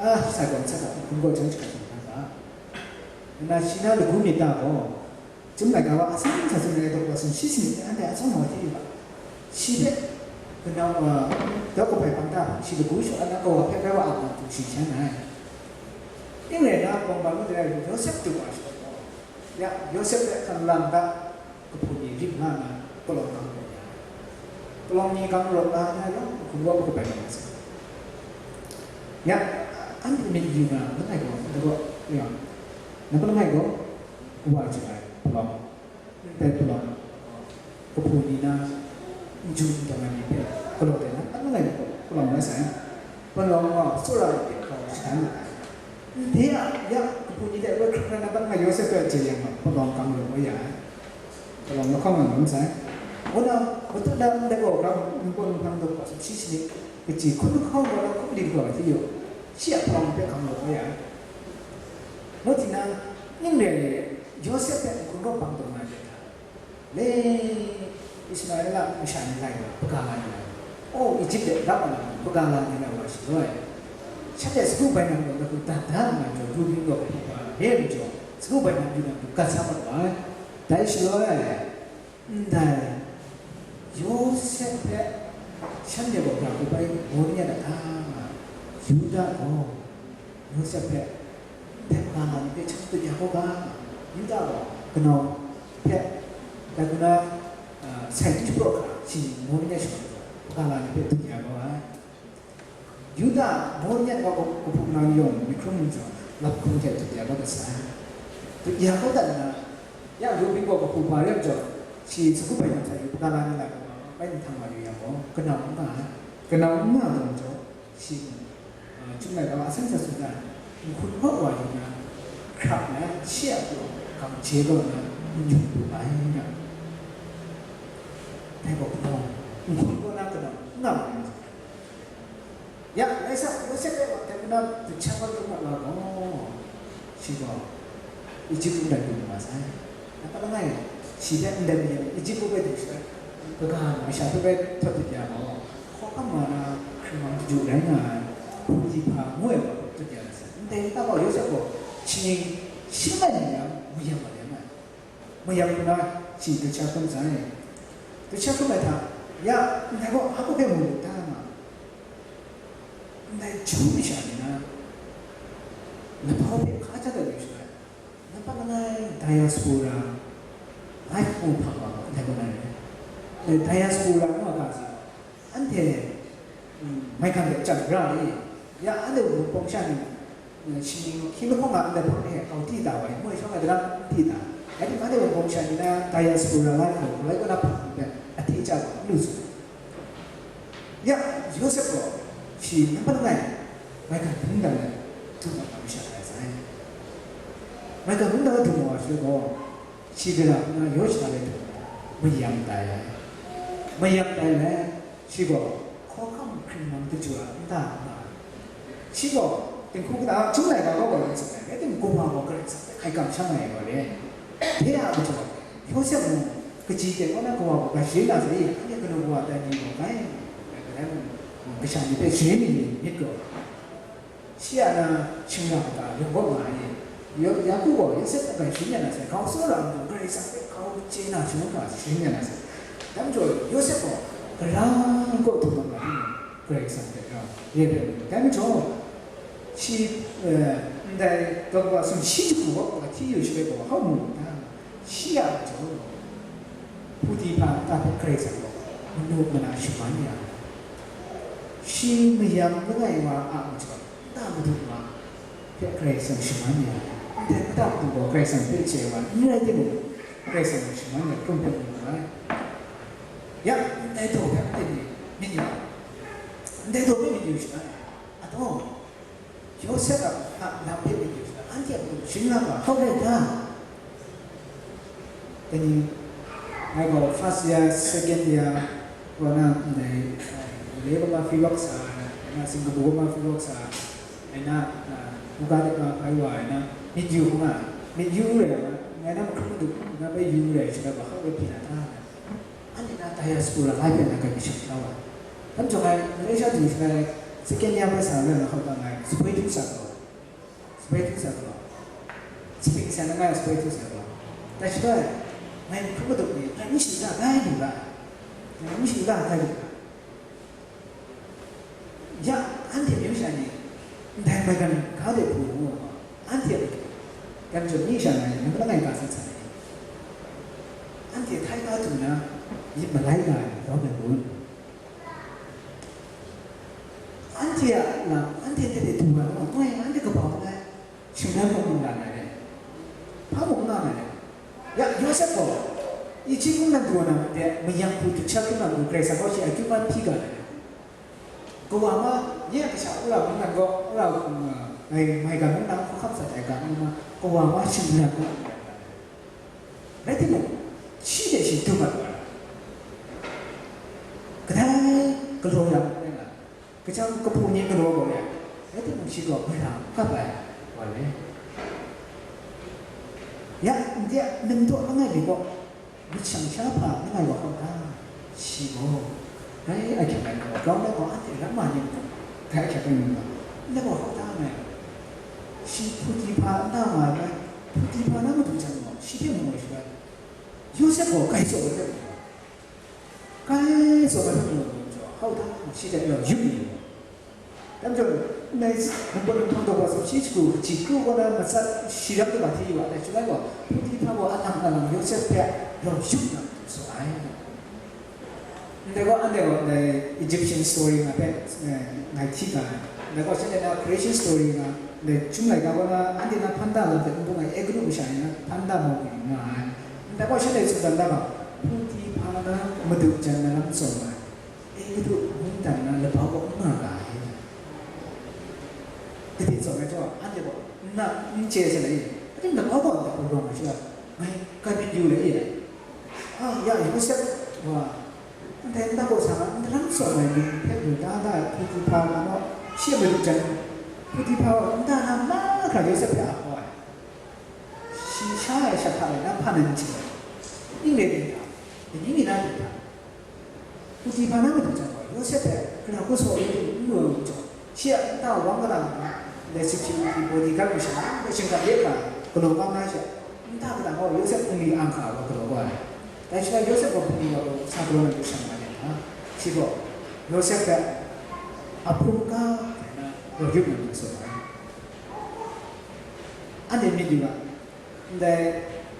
a, sai gaw n sat ga, hpung gaw jan shaga shaga ga, nna shi na lagu myit ta gaw, Chyum laika wa asan sha tsun ai daw wa tsun shi sanit anhte a tsawm ai wa hte yu ga, shi hpe kanau, a, daw kabai hpang ta hpang shi lagu shaw ai na kawa hpe rai wa a man tu shi hkyen ai. Ning rai nna, bawng bang mung de ai Yawsep du wa shaw gaw, ya, Yawsep hpe hkan lam ga, kahpu ni rim nga nna, palawng gang rawt ya ai. Palawng ni gang rawt nga ai yawng, hkum wa kabai nga sai. Ya, anhte myit yu na, langai gaw, langai gaw, ya, na palawng ai gaw, wa chye ai palawng, ndai palawng, kahpu ni na, n ju n dawng ai ni hpe galaw ai na, n langai gaw, palawng rai sai. Palawng gaw, tsawra ai hpe hkau shadan mat ai. Ndai a, ya, kahpu ni hte roi hkrak hkrak na, palawng Yawsep hpe chye yang gaw, palawng gang rawt woi ya ai. Palawng lahkawng nga lam sai. Kaw na, matut na ndai gaw, grau, npawt nhpang dawk wa, shi sanit, kaji hkun lahkawng gaw na, hkum di gaw ai hte yaw, shi a palawng hpe gang rawt woi ya ai. Ngut nna, ning re ai, Yawsep hpe n hkun gaw bang taw na re ai hta, le, Ishmaela masha ni lai wa, hpaga nga ni lai wa, o, Ejipt de rap ai lam hpaga nga ni lai wa shaloi, shanhte sagu bai nang gaw, lagu dan da nna jaw, Rubin gaw hpaga re ai majaw, sagu bai nang yu na matu gat sa mat wa ai. Dai shaloi, ndai Yawsep hpe shanhte gaw gara hku bai maw ni a ta nga, Yuda gaw Yawsep hpe ndai hpaga nga ni hpe hkying tut ya kau ga, Yuda gaw kanau hpe, dai hku na, a, sai hkyu shapraw hkra, shi maw ni a shawng gaw hpaga nga ni hpe tut ya kau ai. Yuda maw ni a gaw kahpu nang yawng myit hkrum nhtawm, lap hkrum hte tut ya kau dat sai. Tut ya kau dat nna, ya Rubin gaw kahpu ba rai majaw, shi sagu bai nang hta yu hpaga nga ni lai gaw, bai nhtang wa yu yang gaw, kanau n nga ai. Kanau n nga ai majaw, shi mung, a, chyum laika wa asan sha tsun dan, nhkun hkaw wa yu na, hkrap na, shi a pyaw gang je kau nna, n yum lu ai nga. Dai gaw kanau, nhkun kaw na kanau, n nga wa ai. Ya, rai sa, Yawsep hpe wa dai hku na, du hkyan kau kau wa gaw, shi gaw Ejipt mung rai lu lu wa sai. Nang hpa langai, shi hpe ndai mayan Ejipt mung rai du shaloi, kaga masha hpe bai htawt htawt ya gaw, hkawhkam wa na hkring wa maju rai nga ai, Potiphar ngu ai wa hpe tut ya na sai. Ndai nta gaw Yawsep gaw shaning shi langai nna yang mayam wa yang ai. Mayam nna shi du hkyan hkrum sai. Du hkyan hkrum ai hta, ya, ndai gaw a hpe mu lu ta nga, ndai Jew masha ni na, lahpau hpe hka hkya dat yu shaloi, nang hpa langai diaspora life mu hpang wa gaw, ndai gaw na rai. Diaspora ngu a ga hte, anhte, mm, maigan de cham ra ni? Ya, anhte wunpawng sha ni, mm, shaning hkying lahkawng a ndai hpang e kau di ta wa i, moi shawng ai daram n di ta? Rai timung, anhte wunpawng sha ni na diaspora life gaw, galoi kaw na hpang hpe ahte chya gaw n lu su. Ya, Yawsep gaw shi nang hpa langai maigan mungdan e du na hkam sha ai sai. Maigan mungdan e du na wa shaloi gaw, shi gara hku na yaw shada le hte Mayam tai ai. Mayam tai le, shi gaw hkawhkam hkringmang daju a nta nga ai. Shi gaw, tinghku kata, chyum laika gaw gaw rai sa ai, rai timung, kawa gaw Karai Kasang hpe hkai kamsham ai wa re. Dai a majaw, Yawsep mung, kaji ten kaw na kawa gaw ga sharin na sai, anhte kanu kawa tai ni gaw bai, kadai mung, kasha ni hpe sharin mi ni myit gaw, shi a na shingra kata yawng gawp nga ai. Ya-, Yaku gaw Yawsep a bai sharin ya na sai, grau tsawra ai majaw, Karai Kasang hpe grau chye na shangun hkra sharin ya na sai. Dai majaw, Yawsep gaw, gara n kaw htum nga timung, Karai Kasang hpe rau re ai. Dai majaw, shi, eh, ndai ga kawa sumshi jahku gaw, hti yu shaloi gaw, hkau mu u ta? Shi a majaw, Hputi hpa nta hpe Karai Kasang gaw manu mana shaman ya ai. Shi mayam langai wa a majaw, nta madu ma hpe Karai Kasang shaman ya ai. Ndai nta madu gaw Karai Kasang hpe chye ai wa n rai timung, Karai Kasang gaw shaman ya hkrum hpe mu ai. Ya, ndai daw hpe anhte myit yu ai. Ndai daw hpe myit yu sha ai. Ataw, Yawsep a, a lam hpe myit yu sha, anhte a matu sharin la ga, hkau rai ta? Dai ni, ngai gaw first year, second year, kaw na, ndai, eh, le kaw ma free work sa, ai na, Singapore kaw ma free work sa, ai na, ah, buga de ma hpai wa, ai na, myit yu hkung a, myit yu rai wa, ngai na mahkrum madu, na bai yu rai, shi na ba hkau rai hpyi na ta, anhte na diaspora lai hpe na grai mi shang kau ai. Dai majaw ngai, Malaysia du shaloi, second year bai sa rai na hkau ta ngai, sabai htu sa gaw, sabai htu sa gaw, sabai sa na ngai sabai htu sa gaw, dai shaloi, ngai hkrum madu ni, ngai n shingga gai lu ga, ngai n shingga gai lu ga. Ya, anhte myu sha ni, ndai maigan ga de hpu ngu, anhte a matu, dai majaw myu sha nga ni, nang langai ga sat sat ai. Anhte htai ga du na, myit malai ga ai, grau ai ngun. Anhte a lam, anhte hte hte du ai, ngoi, anhte kabau ai. Shingran mung n nga na re, hpa mung n nga na re. Ya, Yawsep gaw, Ejipt mungdan du wa na de, mayang hku, dutshak hkrum na hku, Karai Kasang gaw shi a akyu man hpyi ga na re. Kawa ma, nye a kasha wora mungdan gaw, wora hku nga, ngai maigan mungdan hkawhkam sat ai ga ngu ma, kawa ma shingran mung n nga na re. Rai timung, shi hte shi dum mat wa ai. Kadai galaw yang rai nga, kachyang kahpu ni galaw gaw ya, rai timung, shi gaw mara kap ai wa le. Ya, ndai a, nang daw langai mi gaw, myit shang sha hpa langai wa hkawm ta? Shi gaw, dai ahkyep ai gaw, grau na gaw, anhte ram ma ni mung, dai ahkyep ai ni gaw, ndai gaw hkawm ta ngai. Shi Hputi hpa nta nga ai bai, Hputi hpa na madu jan gaw, shi hte mung ai shi bai, Yawsep gaw kai tsaw ai hpe mu ai. Kai tsaw ai hpe mu ai majaw, hkau hta, shi hte rau yup mi ai. Dai majaw, ndai Number Ninghpang daw wa sumshi jahku kaji kru kaw na matsat shi ram kaba hte yu wa, dai shaloi gaw, Hputi hpa gaw alang alang Yawsep hpe rau yup na matu tsaw ai. Ndai gaw, anhte gaw, ndai Egyptian story nga hpe, eh, ngai hti ga ai. Ndai gaw, shanhte na creation story nga, ndai Chyum Laika gaw na, anhte na hpan da lam hpe n bung ai, Egutu masha ni na hpan da mu ai nga ai. Ndai gaw, shanhte tsun dan da ga, Hputi hpa na madu jan na lam tsawm ai, Egutu mungdan na labau gaw n nga ga ai. Gade tsawm ai hte, anhte gaw n na, n chye ai hte, ating labau gaw ndai hpe rawng ai sha, ngai, kai myit yu le, e ai. A, ya, Yawsep wa, ndai nta gaw sa nga, nta lam tsawm ai myit hpe lu da da ai Hputi hpa na gaw, shi a madu jan, Hputi hpa gaw nta na mahkra Yawsep hpe a hkaw ai. Shi sha ai shat hta e na hpa nan n chye ai. Ning rai dinghta, kaning ni na dinghta, Hputi hpa na madu jan gaw, Yawsep hpe gara hku sa ai n lu ai majaw, shi a nta wang kalang nna, ndai security bodyguard masha, ndai shingkang de hkra galaw kau na she, nta kalang gaw Yawsep hpung ni ang hkra wa galaw kau ai. Dai shaloi Yawsep gaw hpung ni wa gaw sa galaw na matu shang wa ai hta, shi gaw Yawsep hpe a hpung ka ai na, rau yup na matu tsaw ai. Anhte myit yu ga, ndai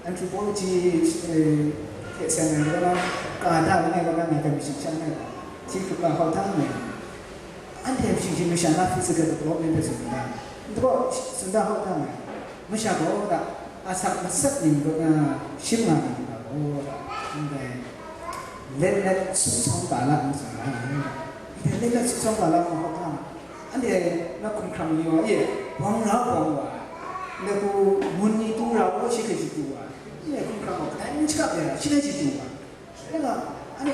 anthropology, eh, hte seng ai, wala ka da langai, wala ngai hpe myit shing sha langai, hti hkrup ga hkau hta nngai. Anhte shinggyim masha na physical development hpe tsun da, n-, tsun da hkau hta nngai. Masha gaw da, asak masak ning, ah, shim nga ning gaw da, ndai let let sumsawng ga la ngu tsun ai. Ndai let let sumsawng ga la ngu hkau hta nngai. Anhte na hkumhkrang ni wa e, bawng ra bawng wa ai, ndai hku mun ni tu ra gaw shi hte shi tu wa ai, ndai hkumhkrang gaw kadai n shakap ai, shi hte shi tu wa ai. Dai ga, anhte,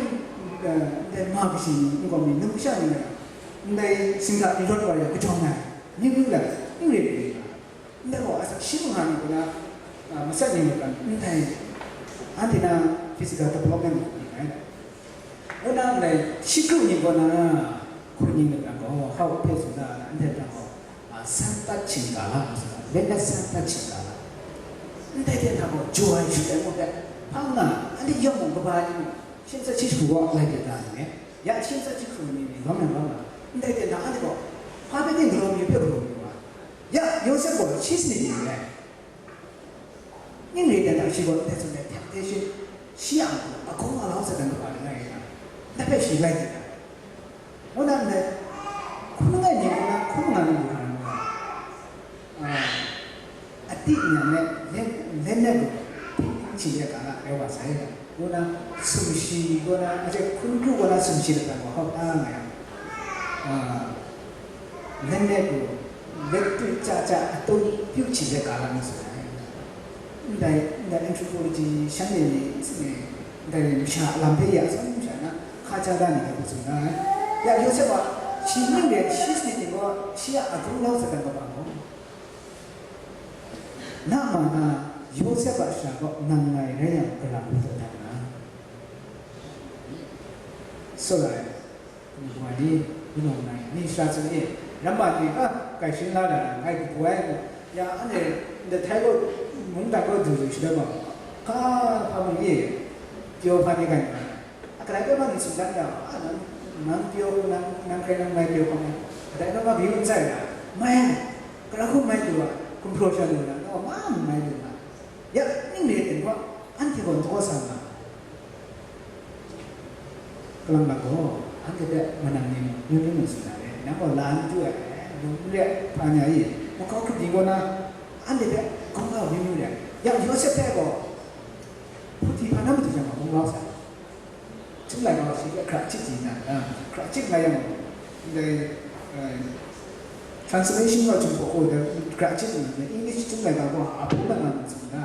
eh, ndai ma kashi ni, n-, gaw mi, numsha ni, ndai singga ni rawt wa ya kajawng ai, myu myu lai, n rit rit. Ndai gaw, asak shi manga ni kaw na, ah, masat ni mat kan, ndai, anhte na physical development ni ai. Kaw na, ndai, shi kru ni kaw na, hkun ni mat kan gaw, hkau hpe tsun da, anhte hpe gaw, a, san tat shingga la, ngu sa, let us san tat shingga la. Ndai hte hta gaw, joy shu ai mung hpe, hpa nga, anhte yawng mung kaba ni mung, shi ntsa shi hku wa lai byin da ni, ya, shi ntsa shi hku ni ni, lawm yang lawm nga, ndai hte hta anhte gaw, hpa hpe ning galaw mi hpe galaw mi wa, ya, Yawsep gaw shi sanit ni rai. Ning re dan da shi gaw, dai tsun ai temptation, shi a, a hkung a lau Satan kaw ni nga rai na, dai hpe shi lai di na. Ngu na ndai, hkun langai mi ngu na, hkun nga na ngu na ngu na, a, a ti nya me, len, len na lu, ting ting shi ya ga na, rai wa sai ya. Ngu na, sumshi, ngu na, a je hkun kru, ngu na, sumshi da ta wa hau ta nga ya. A, len na lu, let tu cha cha, a tung, pyu chi ya ga na ngu su ai. Ndai, ndai anthropology shanhte ni, ndai masha a lam hpe ya tsawm sha na, hka ja da ni hpe tsun da ai. Ya, Yawsep a, shi ning ren shi sanit ni gaw, shi a agung lau Satan kaw bang gaw, na ma na, Yawsep a sha gaw nang ngai rai yang, kalang hku taw na. Tsawra ai. Kabu ai ni, wunawng ngai, ni sha tsun e, ramma ni, a, kai shin la na, ngai kabu ai, ya, anhte, ndai htai gaw, mungdan gaw du du shada ma, hpa, hpa mung e, pyaw hpa ni kai ma, a, kadai kau ma ni tsun dan da, a, nang, nang pyaw, nang, nang hkrai nang mai pyaw hpa mai, kadai kau ma kayu n tsai na, mai ai, gara hkum mai du ai, gumhpraw sha lu na, nang ma n mai lu na, ya, ning re ten gaw, anhte gaw n hkaw sa nga. Kalang lak gaw, anhte hpe manang ni myu myu mung tsun na re, nang gaw la n du ai, lung n re ai hpa nya i, makau hkrit ni kaw na, anhte hpe kawng kau myu myu re ai. Ya, Yawsep hpe gaw, Potiphar na matu jang gaw, kawng kau sai. Chyum laika gaw shi hpe hkra chyit di na, a, hkra chyit nga yang, ndai, eh, translation gaw Jinghpaw gaw hkra chyit nga, English chyum laika gaw, a hpung na nga mung tsun da.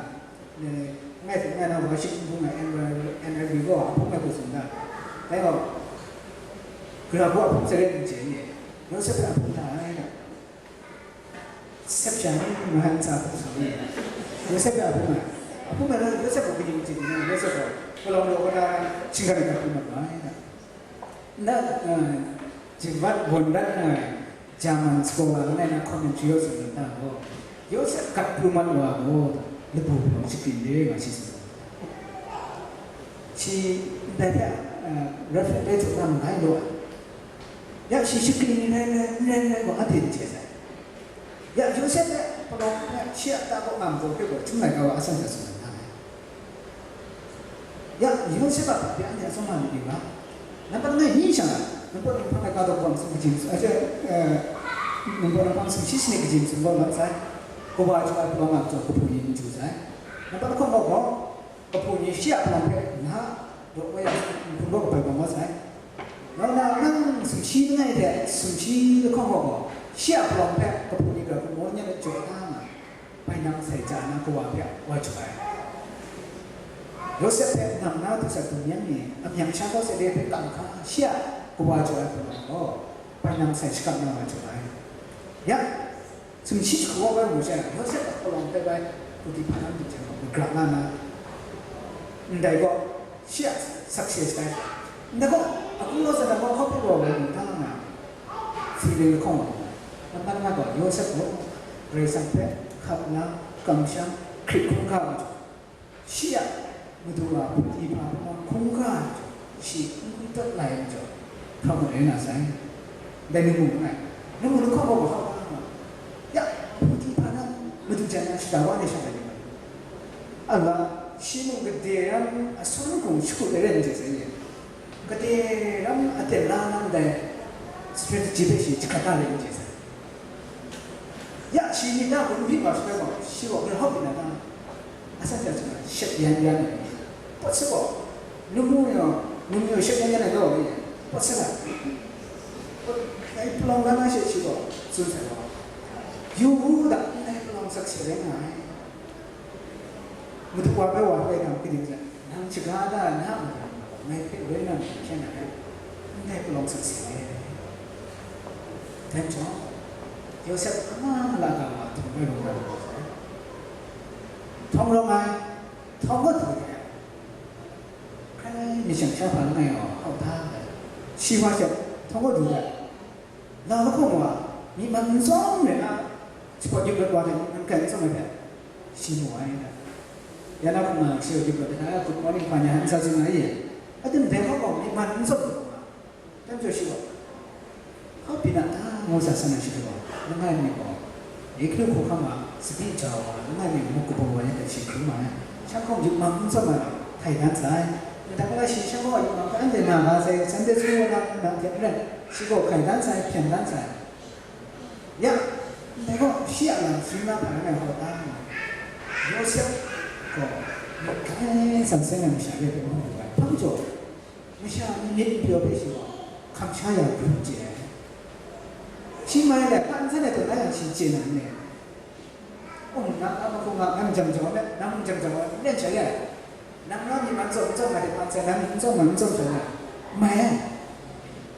Ngai hte ngai na worship n bung ai N L B gaw a hpung ai hku tsun da. Dai gaw, gara hku a hpung zaret n chye ni, Yawsep hpe a hpung hta ai da. Sep sha ni, Yohan tsa hpung tsun ni, Yawsep hpe a hpung ai. A hpung ai na, Yawsep gaw kaning chye ni, Yawsep gaw palawng daw kata, shinggan ai hta hpung mat wa ai da. Na, eh, Jivat gawn dat nga ai German scholar langai na commentary yaw tsun na gaw, Yawsep gat pru mat wa gaw, labu hpang shakrin de nga shi tsun. Shi ndai hpe, eh, reference rai tsun na mangai law ai. Ya shi shakrin ni rai rai, n rai rai gaw, anhte n chye sai. Ya, Yawsep hpe palawng hpe shi a ta kaw nga majaw hpe gaw, Chyum laika wa asan sha tsun ai. Ya, Yawsep a hpe anhte a tsawm nga myit yu ga. Nampat langai mi sha, nang pawt nang hpang ai ka daw kawang sum kaji, a, eh, nang pawt nang hpang sum shi sanit kaji sum gaw mat sai. Kawa jaw ai palawng nga majaw kahpu ni n chyu sai. Nampat lahkawng gaw gaw, kahpu ni shi a palawng hpe na, daw koi a, nhpun gaw kabai bang wa sai. Nang na nang sumshi langai hte sumshi lahkawng gaw gaw, shi a palawng hpe kahpu ni gara hku maw nya let jaw na nga, bai nang sai ja na kawa hpe wa jaw ai. Yawsep hpe nang na du sat du myan ni, amyang sha kau sat de hpe kam hka, shi a kawa jaw ai hpang gaw, bai nang sai shakap na wa jaw ai. Ya, sumshi jahku wa bai mu sha, Yawsep a palawng hpe bai, Potiphar na matu jang gaw, magrak nga na, ndai gaw, shi a success tai. Ndai gaw, a hkungdaw Satan gaw hkawhkru wa woi mu hta nga, feeling lahkawng wa mu ai. Nampat nga gaw, Yawsep gaw, Karai Kasang hpe hkap la, kamsham, hkrit hkungga wa jaw, shi a madu wa Potiphar hpang hkungga ai majaw, shi n kungtawt lai ai majaw, hkam rai na sai. Dai ni mu nngai. Ni mu lahkawng gaw, gaw hkap nga, ya, Potiphar na madu jan na shada wa ni sha ai ni nga. Ala, shi mung gade ram asan hkung shakut ai rai n chye sai ye. Gade ram aten la na ndai strategy hpe shi jahkrat na rai n chye sai. Ya, shi myit na hkun n byin wa shaloi gaw, shi gaw grai hkawp byin na ta? Asan hte asan shet yan yan ai. Pawt sa gaw, lamu yaw, lamu yaw shet yan yan ai gaw, pawt sa ga. Dai palawng la na she shi gaw tsun sai gaw, yu u da, ndai palawng sakse rai nga ai. Madu wa bai wa bai dang kaning rai, nang shaga da na matu? Ngai hpe roi na majaw hkyen na rai, ndai palawng sakse ai. Dai majaw, Yawsep hkama mala ga wa htum rai rawng na rai. Htawng rawng ai, htawng wa du ai. Hkrai mi shang sha hpa langai gaw hkau hta ai. Shi wa she, htawng wa du ai. Nang lahkawng wa, myi man n tsawm rai na, shapawt yup rawt wa hte myi man kai n tsawm ai hpe, shi mu ai. Ya na hkungga shi wa yup rawt ai, good morning hpa ni a n sa tsun ai. Aten dai hkawng gaw myi man n tsawm ai hkungga, dai majaw shi gaw, hkau byin a ta, ngu sa san ai shi gaw, langai mi gaw, Egipti hkawhkam a tsabyi jau ai, langai mi muk kabaw wa yan hte shi hkrum ai. Shanhkawng yupmang n tsawm ai, hkai dan sai. Ntak la shi shanhkawng a yupmang hpe anhte na ga sai, Sunday school wa na, na hte maren, shi gaw hkai dan sai, hpyen dan sai. Ya, ndai gaw shi a lam tsun na hpa rai hkau dan ai. Yawsep gaw, muk hkai san seng ai masha re hpe mu lu ai. Hpa majaw, masha ni myit n pyaw hpe shi gaw, hkam sha ya hkrum chye ai. Shi mai let, hpa n san ai tawn la yang shi chye na n le? Ung, na, na mahkung a, nang jam jau ai, nang jam jau ai, n len sha ya. Nang na myi man tsawm n tsawm nga de, hpa n san, nang n tsawm nga, n tsawm sha ya. Mai ai.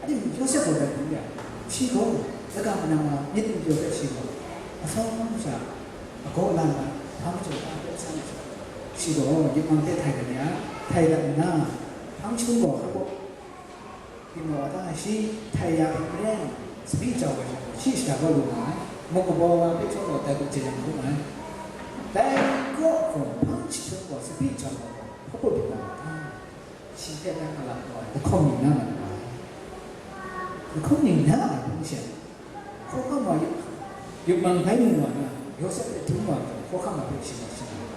Ating Yawsep gaw dai hpung ya, shi gaw, laga manang wa myit n pyaw hpe shi gaw, atsawm sha, agaw lan ai, hpa majaw hpa hpe san ai sha, shi gaw, yupmang hte htai dat ya, htai dat nna, hpang chyum gaw hkap gaw, Hpyi mu wa ta, shi htai ya hte maren, tsabyi jau ai sha gaw, shi shada kau lu nga ai, muk kabaw wa hpe chyawm gaw dai hku jeyang hkrum ai. Dai kaw gaw, hpang jahtum gaw tsabyi jau ai gaw, hpa baw byin na ma ta? Shi hpe dai malap kau ai lahkawng ning na mat nga ai. Lahkawng ning na ai hpang she, hkawhkam wa yupmang bai mu wa na, Yawsep hpe dum wa ai gaw, hkawhkam wa hpe shing wa shing ai.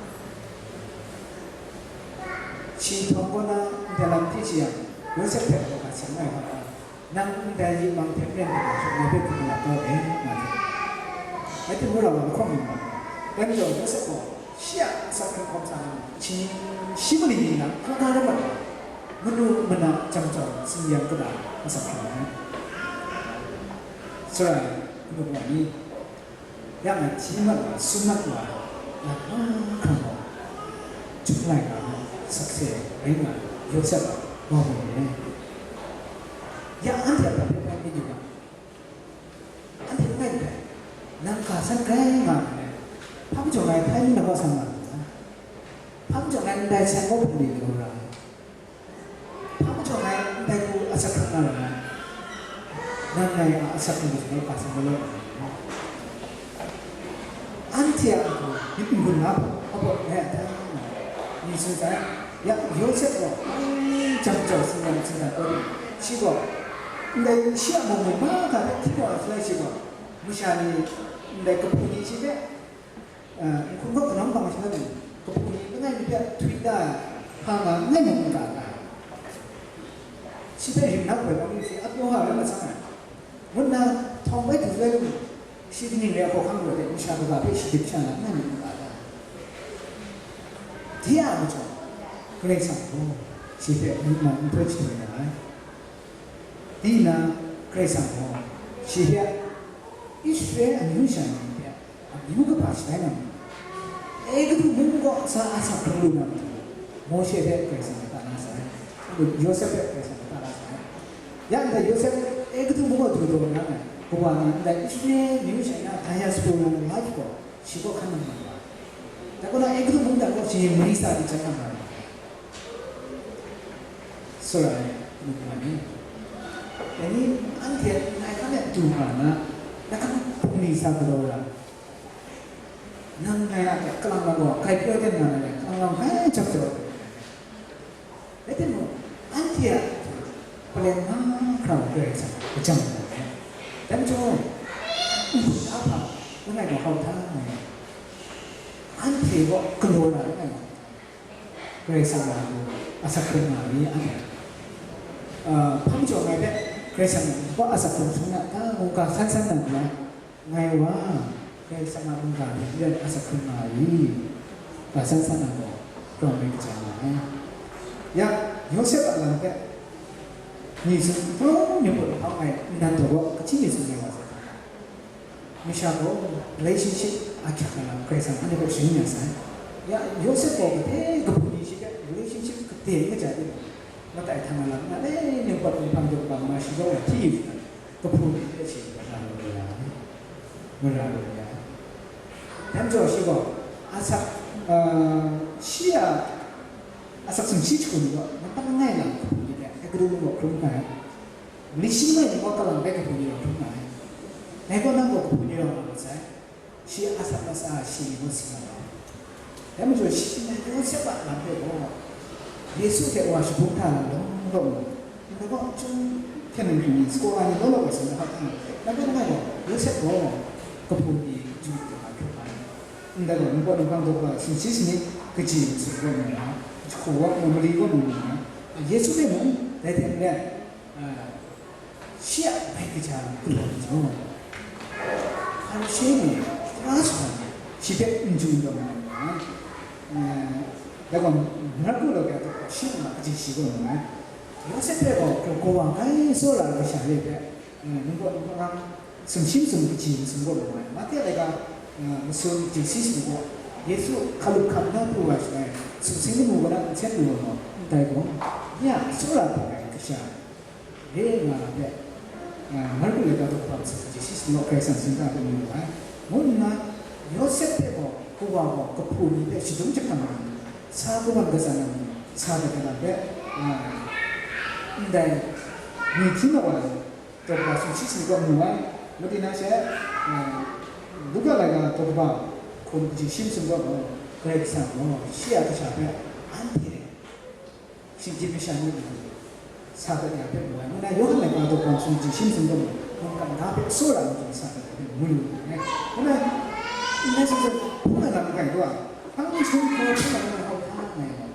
Shi htawng kaw na ndai lam hpyi shi yang, Yawsep hpe gaw ga seng ai wa na, nang ndai yupmang hte maren hte gaw, ngai hpe hkum malap kau de, nga hte. Rai timung, rau ai lahkawng ning wa, dai majaw Yawsep gaw, shi a asak hkrung hkawm sa na, shi, shi mali ni na hkra hkra rai mat ai, manu mana jam jau tsin yang kata asak hkrung ai. Sarai, manu kawa ni, yang a hti mat wa, sum mat wa, lam mahkra gaw, Chyum laika hta sakse rai nga ai Yawsep a wa hpung ni e, ya anhte a hpa hpe bai myit yu ga, anhte n rai ndai, nang ga san grai nga ai, hpa majaw ngai hpai mi na wa sa nga ai, hpa majaw ngai ndai sai kaw hpung ni galaw ra ai. Hpa majaw ngai ndai hku asak hkrung na ra ai? Nang ngai a asak hkrung majaw ngai ga san galaw ai. Anhte a matu myit n gun na hpa, hpa baw ngai a ta? Ni tsun sai, ya Yawsep gaw, jam jau tsin yang tsin dan kau di, shi gaw, ndai shi a mung mung mahkra hpe hti wa ai shaloi shi gaw, masha ni, ndai kahpu ni shi hpe, N hkun gaw kanau bang shaloi, kabu ni langai mi hpe htwi da ai, hpa nga langai mi n ga ga ai, shi hpe rim na goi bang mi hte ap yawng a rai mat sang ai, ngu nna htawng bai du ai, shi kaning rai hkawhkam rai hte masha kaga hpe shadip sha na langai mi n ga ga ai. De a majaw, Karai Kasang gaw shi hpe mungkan n hpoi shatai na ai. Dai na, Karai Kasang gaw shi hpe Israela amyu sha ni hpe amyu kaba shatai na majaw, Egutu mung kaw sa asak hkrung lu na matu, Mawshe hpe Karai Kasang hta na sai, Yawsep hpe Karai Kasang hta na sai. Ya ndai Yawsep Egutu mung kaw du taw na ai, kawa na ndai Israela amyu sha na diaspora life gaw shi kaw hkan nang na wa. Dai kaw na Egutu mung dan gaw shi mari sa di jan na ma ai. Sora ai, mungkan ni, dai ni anhte ngai hkan e du nga na, ngai hkan bungli sa galaw ra, nang ngai a hte kalang lam gaw kai pyaw ten nga na rai, kalang lam kai jap jap ai. Rai timung, anhte a paleng mahkra wa Karai Kasang hpe kajam nga ai. Dai majaw, n hpung da hpa, langai gaw hkau hta nga ai, anhte kaw galaw na langai gaw, Karai Kasang a matu asak hkrung nga ai, anhte, ah, hpa majaw ngai hpe Karai Kasang a matu asak hkrung hkrum na ta, ngu ga san san na nna, ngai wa, Karai Kasang a mungga hte maren asak hkrung nga ai, ga san san na gaw, grau nme kaja nga ai. Ya, Yawsep a lam hpe, ni tsun, palawng ni put lahkawng ngai nnan taw gaw, kaji ni tsun rai wa sai. Masha gaw relationship ahkyak ai lam Karai Kasang anhte hpe sharin ya sai. Ya, Yawsep gaw gade kabu ni shi hte relationship gade n kaja timung, Matai hta na lam nna, e, ningpawt ninghpang daw kaba ma shi gaw hti yu jang, kahpu ni hpe shi mara lu ya ai, mara lu ya ai. Dai majaw shi gaw, asak, a, shi a asak sumshi jahku ni gaw, nang hpa langai lam kahpu ni hpe, e, kadu mung gaw hkrum nga ai. Mali shi langai ni gaw, kalang bai kahpu ni gaw hkrum nga ai. Dai gaw nang gaw kahpu ni rawng nga mat sai. Shi a asak latsa shi ni gaw si nga ai. Dai majaw shi ngai Yawsep a lam hpe gaw, Yesu hte wa shabung hta na lawm lawm, ndai gaw, chyum hkyen nang hkring ni, sakaw ai ni law law wa sa na hkap hkang, na gaw, ngai gaw, Yawsep gaw kahpu ni chyu hkrum ai. Ndai gaw, ningpawt ninghpang daw kaba sumshi sanit kaji masum gaw mu nga, jahku wa mu, mali gaw mu nga, Yesu hpe mung, dai hte maren, a, shi a bai kaja galaw ai majaw, Hparishe ni, Tara shawa ni, shi hpe n ju n daw na nga ai. Eh, dai gaw, Marku law kya hta shi a kaji shi gaw nga ai. Yawsep hpe gaw, kawa kai tsawra ai kasha re hpe, eh, ningpawt ninghpang sumshi masum kaji masum gaw nga ai. Mate laika, eh, masum kaji shi sumsum gaw, Yesu hkalup hkam na pru wa shaloi, sumsing lamu kaw na n hten lu ai gaw, ndai gaw, nye a tsawra hte ai kasha re nga ai hpe, a, Marku laika daw kaba masum kaji shi sumsum gaw Karai Kasang tsun da ai hpe mu lu ai. Ngu nna, Yawsep hpe gaw, kawa gaw kahpu ni hpe shadum jahkang ai, sa kawan kasa na ni, sa dat ai hpe, a, ndai, ni hpyi na wa ai daw kaba sumshi sanit gaw mu ai. Ngu di na she, a, Luka laika daw kaba hkum kaji shi masum gaw, Karai Kasang gaw shi a kasha hpe anhte shinggyim masha ni sa dat ya hpe mu ai. Ngu na Yawhan laika daw kaba sumshi sanit gaw, mungkan na hpe tsawra ai majaw sa dat ya hpe mu lu ai. Ngu na, ndai sumsing hpung ai lam n rai gaw, hpang hkrum hkau hpung ai lam hkau hkra nga ai gaw,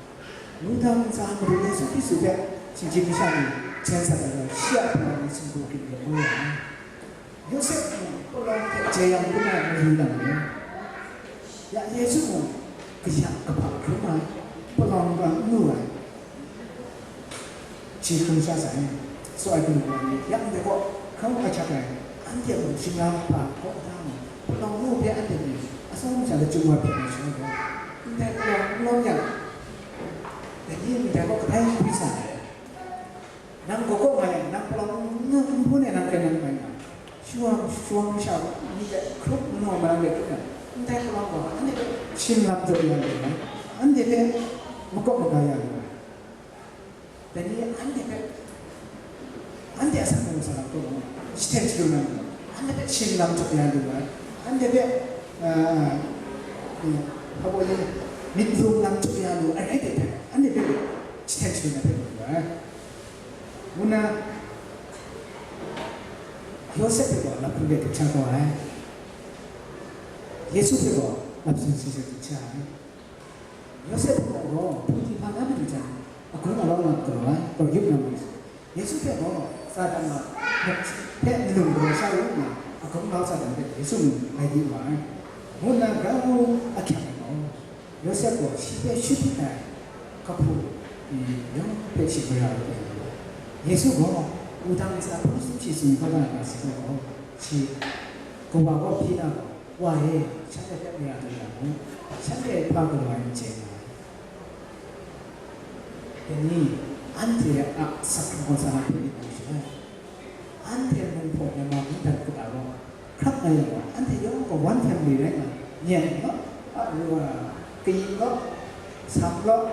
wudang ntsa Madu Yesu Hkristu hpe shinggyim masha ni hten sa dat ai gaw, shi a hpung ai ni sumgu grin gaw mu ai. Yawsep mung palawng hte jai yang pru na mayu lang ai. Ya Yesu mung kayang kahpa hkrum ai, palawng ram n lu ai, shi hkrum sha sai, tsaw ai hkrum ai ni, ya ndai gaw hkrum ai hkyak ai, anhte mung shingran hpa hkawk da mu, palawng nu hpe anhte myit atsawm masha lachyum wa hpyi ai shaloi gaw, ndai palawng n lawm yang, dai ni ndai gaw kadai hkrum sa ai. Nang gaw kaw nga yang, nang palawng n hpun e nang hkrai nang mai nga, shawang, shawang masha ni hpe hkrup n nga ma nang rai hkrup yang, ndai palawng gaw, anhte hpe shing lam jaw ya lu ai, anhte hpe makawp maga ya lu ai. Dai ni anhte hpe, anhte a asak hkrung sa lam kaw, jahten shalu na lu ai, anhte hpe shing lam jaw ya lu ai, anhte hpe, a, hpa baw ni, myit rum lam jaw ya lu ai, rai hte hpe, anhte hpe jahten shalu na hpe lu ai. Ngu na, Yawsep hpe gaw laphun de dinghta kau ai, Yesu hpe gaw laphun sumshi dinghta ai. Yawsep hpe gaw Potiphar na madu jan agung alau na galaw ai, gaw yup na ma ai. Yesu hpe gaw Satan a hpe nlung galaw sha yu nna, agung alau Satan hpe Yesu mung gai di wa ai, ngu nna grau ahkyak ai gaw, Yawsep gaw shi hpe shut hpyit ai kahpu ni yawng hpe shi mara lu ai. Yesu gaw wudang ntsa hpung sumshi sumshi hkau da ai ga si gaw, shi kawa kaw hpyi na gaw, "Wa e, shanhte hpe mara lu ya mu, shanhte hpa galaw ai n chye nga ai. Dai ni, anhte a asak hkrung sa na hpe myit mu shaloi, anhte mung hpaw Myanmar mungdan kata gaw, hkrap nga yang gaw, anhte yawng gaw one family rai nga, Myen law, a, ru, a, Kayin law, Sam law,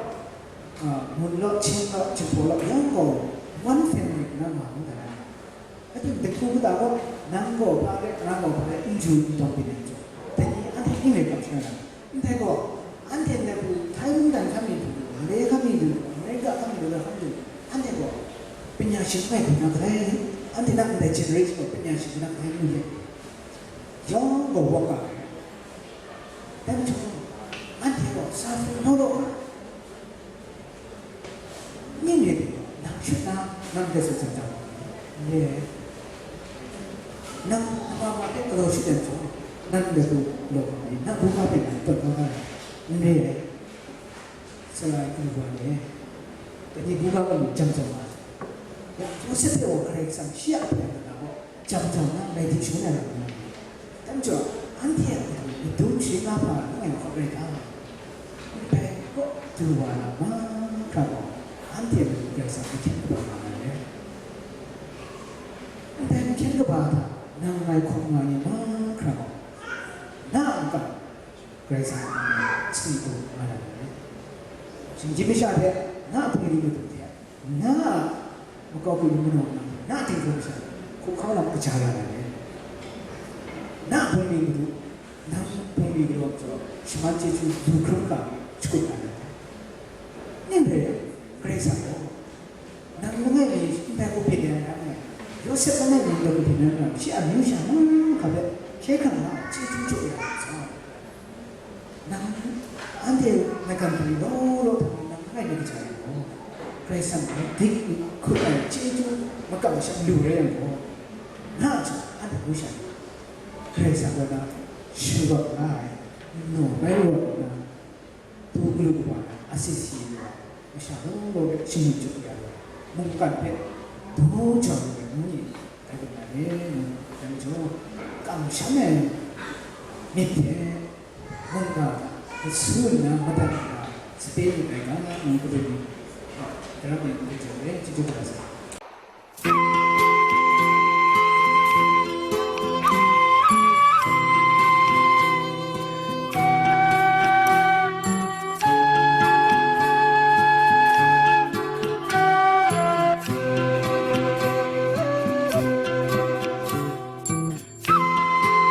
a, Mun law, Hchin law, Jinghpaw law, yawng gaw one family rai nga mu ai. Ating dahku kata gaw, nang gaw hpa rai, nang gaw hpa rai, n ju n tawng byin ai majaw, dai ni anhte ning rai hkam sha ai. Ndai gaw, anhte ndai hku, Thai mungdan hkam mi hku, Malay hkam mi hku, America hkam mi hku, hkam mi hku, anhte gaw, panya shing ai hku na kadai, anhte na ndai generation gaw panya shing na kadai ngu let, yawng gaw wawk ga ai. Dai majaw, anhte gaw sa hpung naw law ai. Ning rai timung, nang shut na, nang de tsun sa jang, n re ai. Nang nama ma hpe galaw shut yang gaw, nang de hku law nga ai, nang hkungga hpe nang tawn kau da ai, n re ai. Sarai kalu wa ni, dai ni hkungga gaw lu jam jam nga ai. Ya, Yawsep hpe gaw Karai Kasang shi a hpung ai lam gaw, jam jam na, rai di shangun ai lam nga ai. Dai majaw, anhte a matu madung sharin lahpa langai hkawk rai ga, ndai kaw du wa na mahkra gaw, Anhte mung Karai Kasang ahkyen kaba nga na re. Ndai ahkyen kaba hta nang ngai hkawm nga ni mahkra gaw, na a mungkan Karai Kasang a myit hta chyeju nga na re. Shinggyim masha hte, na a hpung ni madu hte, na a makau kwi manaw na hte, na a dinghpung masha hte hkungga lam kaja ya na re. Na a hpung ni madu, nang hpung ni galaw majaw, shaman chyeju lu hkrum ga shakut na re. Ning rai yang, Karai Kasang gaw, nang langai mi ndai hku byin ai n rai, Yawsep langai mi ndai hku byin ai n rai, shi amyu sha mahkra hpe hkye hkrang nga ai chyeju jaw ya ai hte, nang anhte maigan hpung ni law law hta nang langai mi kaja yang gaw, Karai Kasang gaw dik hkut ai chyeju makam masham lu rai yang gaw, na a jaw anhte hku sha Karai Kasang gaw na shingkawm la ai, nnaw bai wa na, du galu kaba na, asi si ai wa, masha law law hpe shinggyim jaw ya ai, mungkan hpe daw jau ai ngu ni, dai rai na re, ngu dai majaw, kamsham ai myit hte, mungga hta, kasu nna madat nna, sape myit ai ga, ngu kabyin ni, daram e n hte jau re, chyeju kaba sa.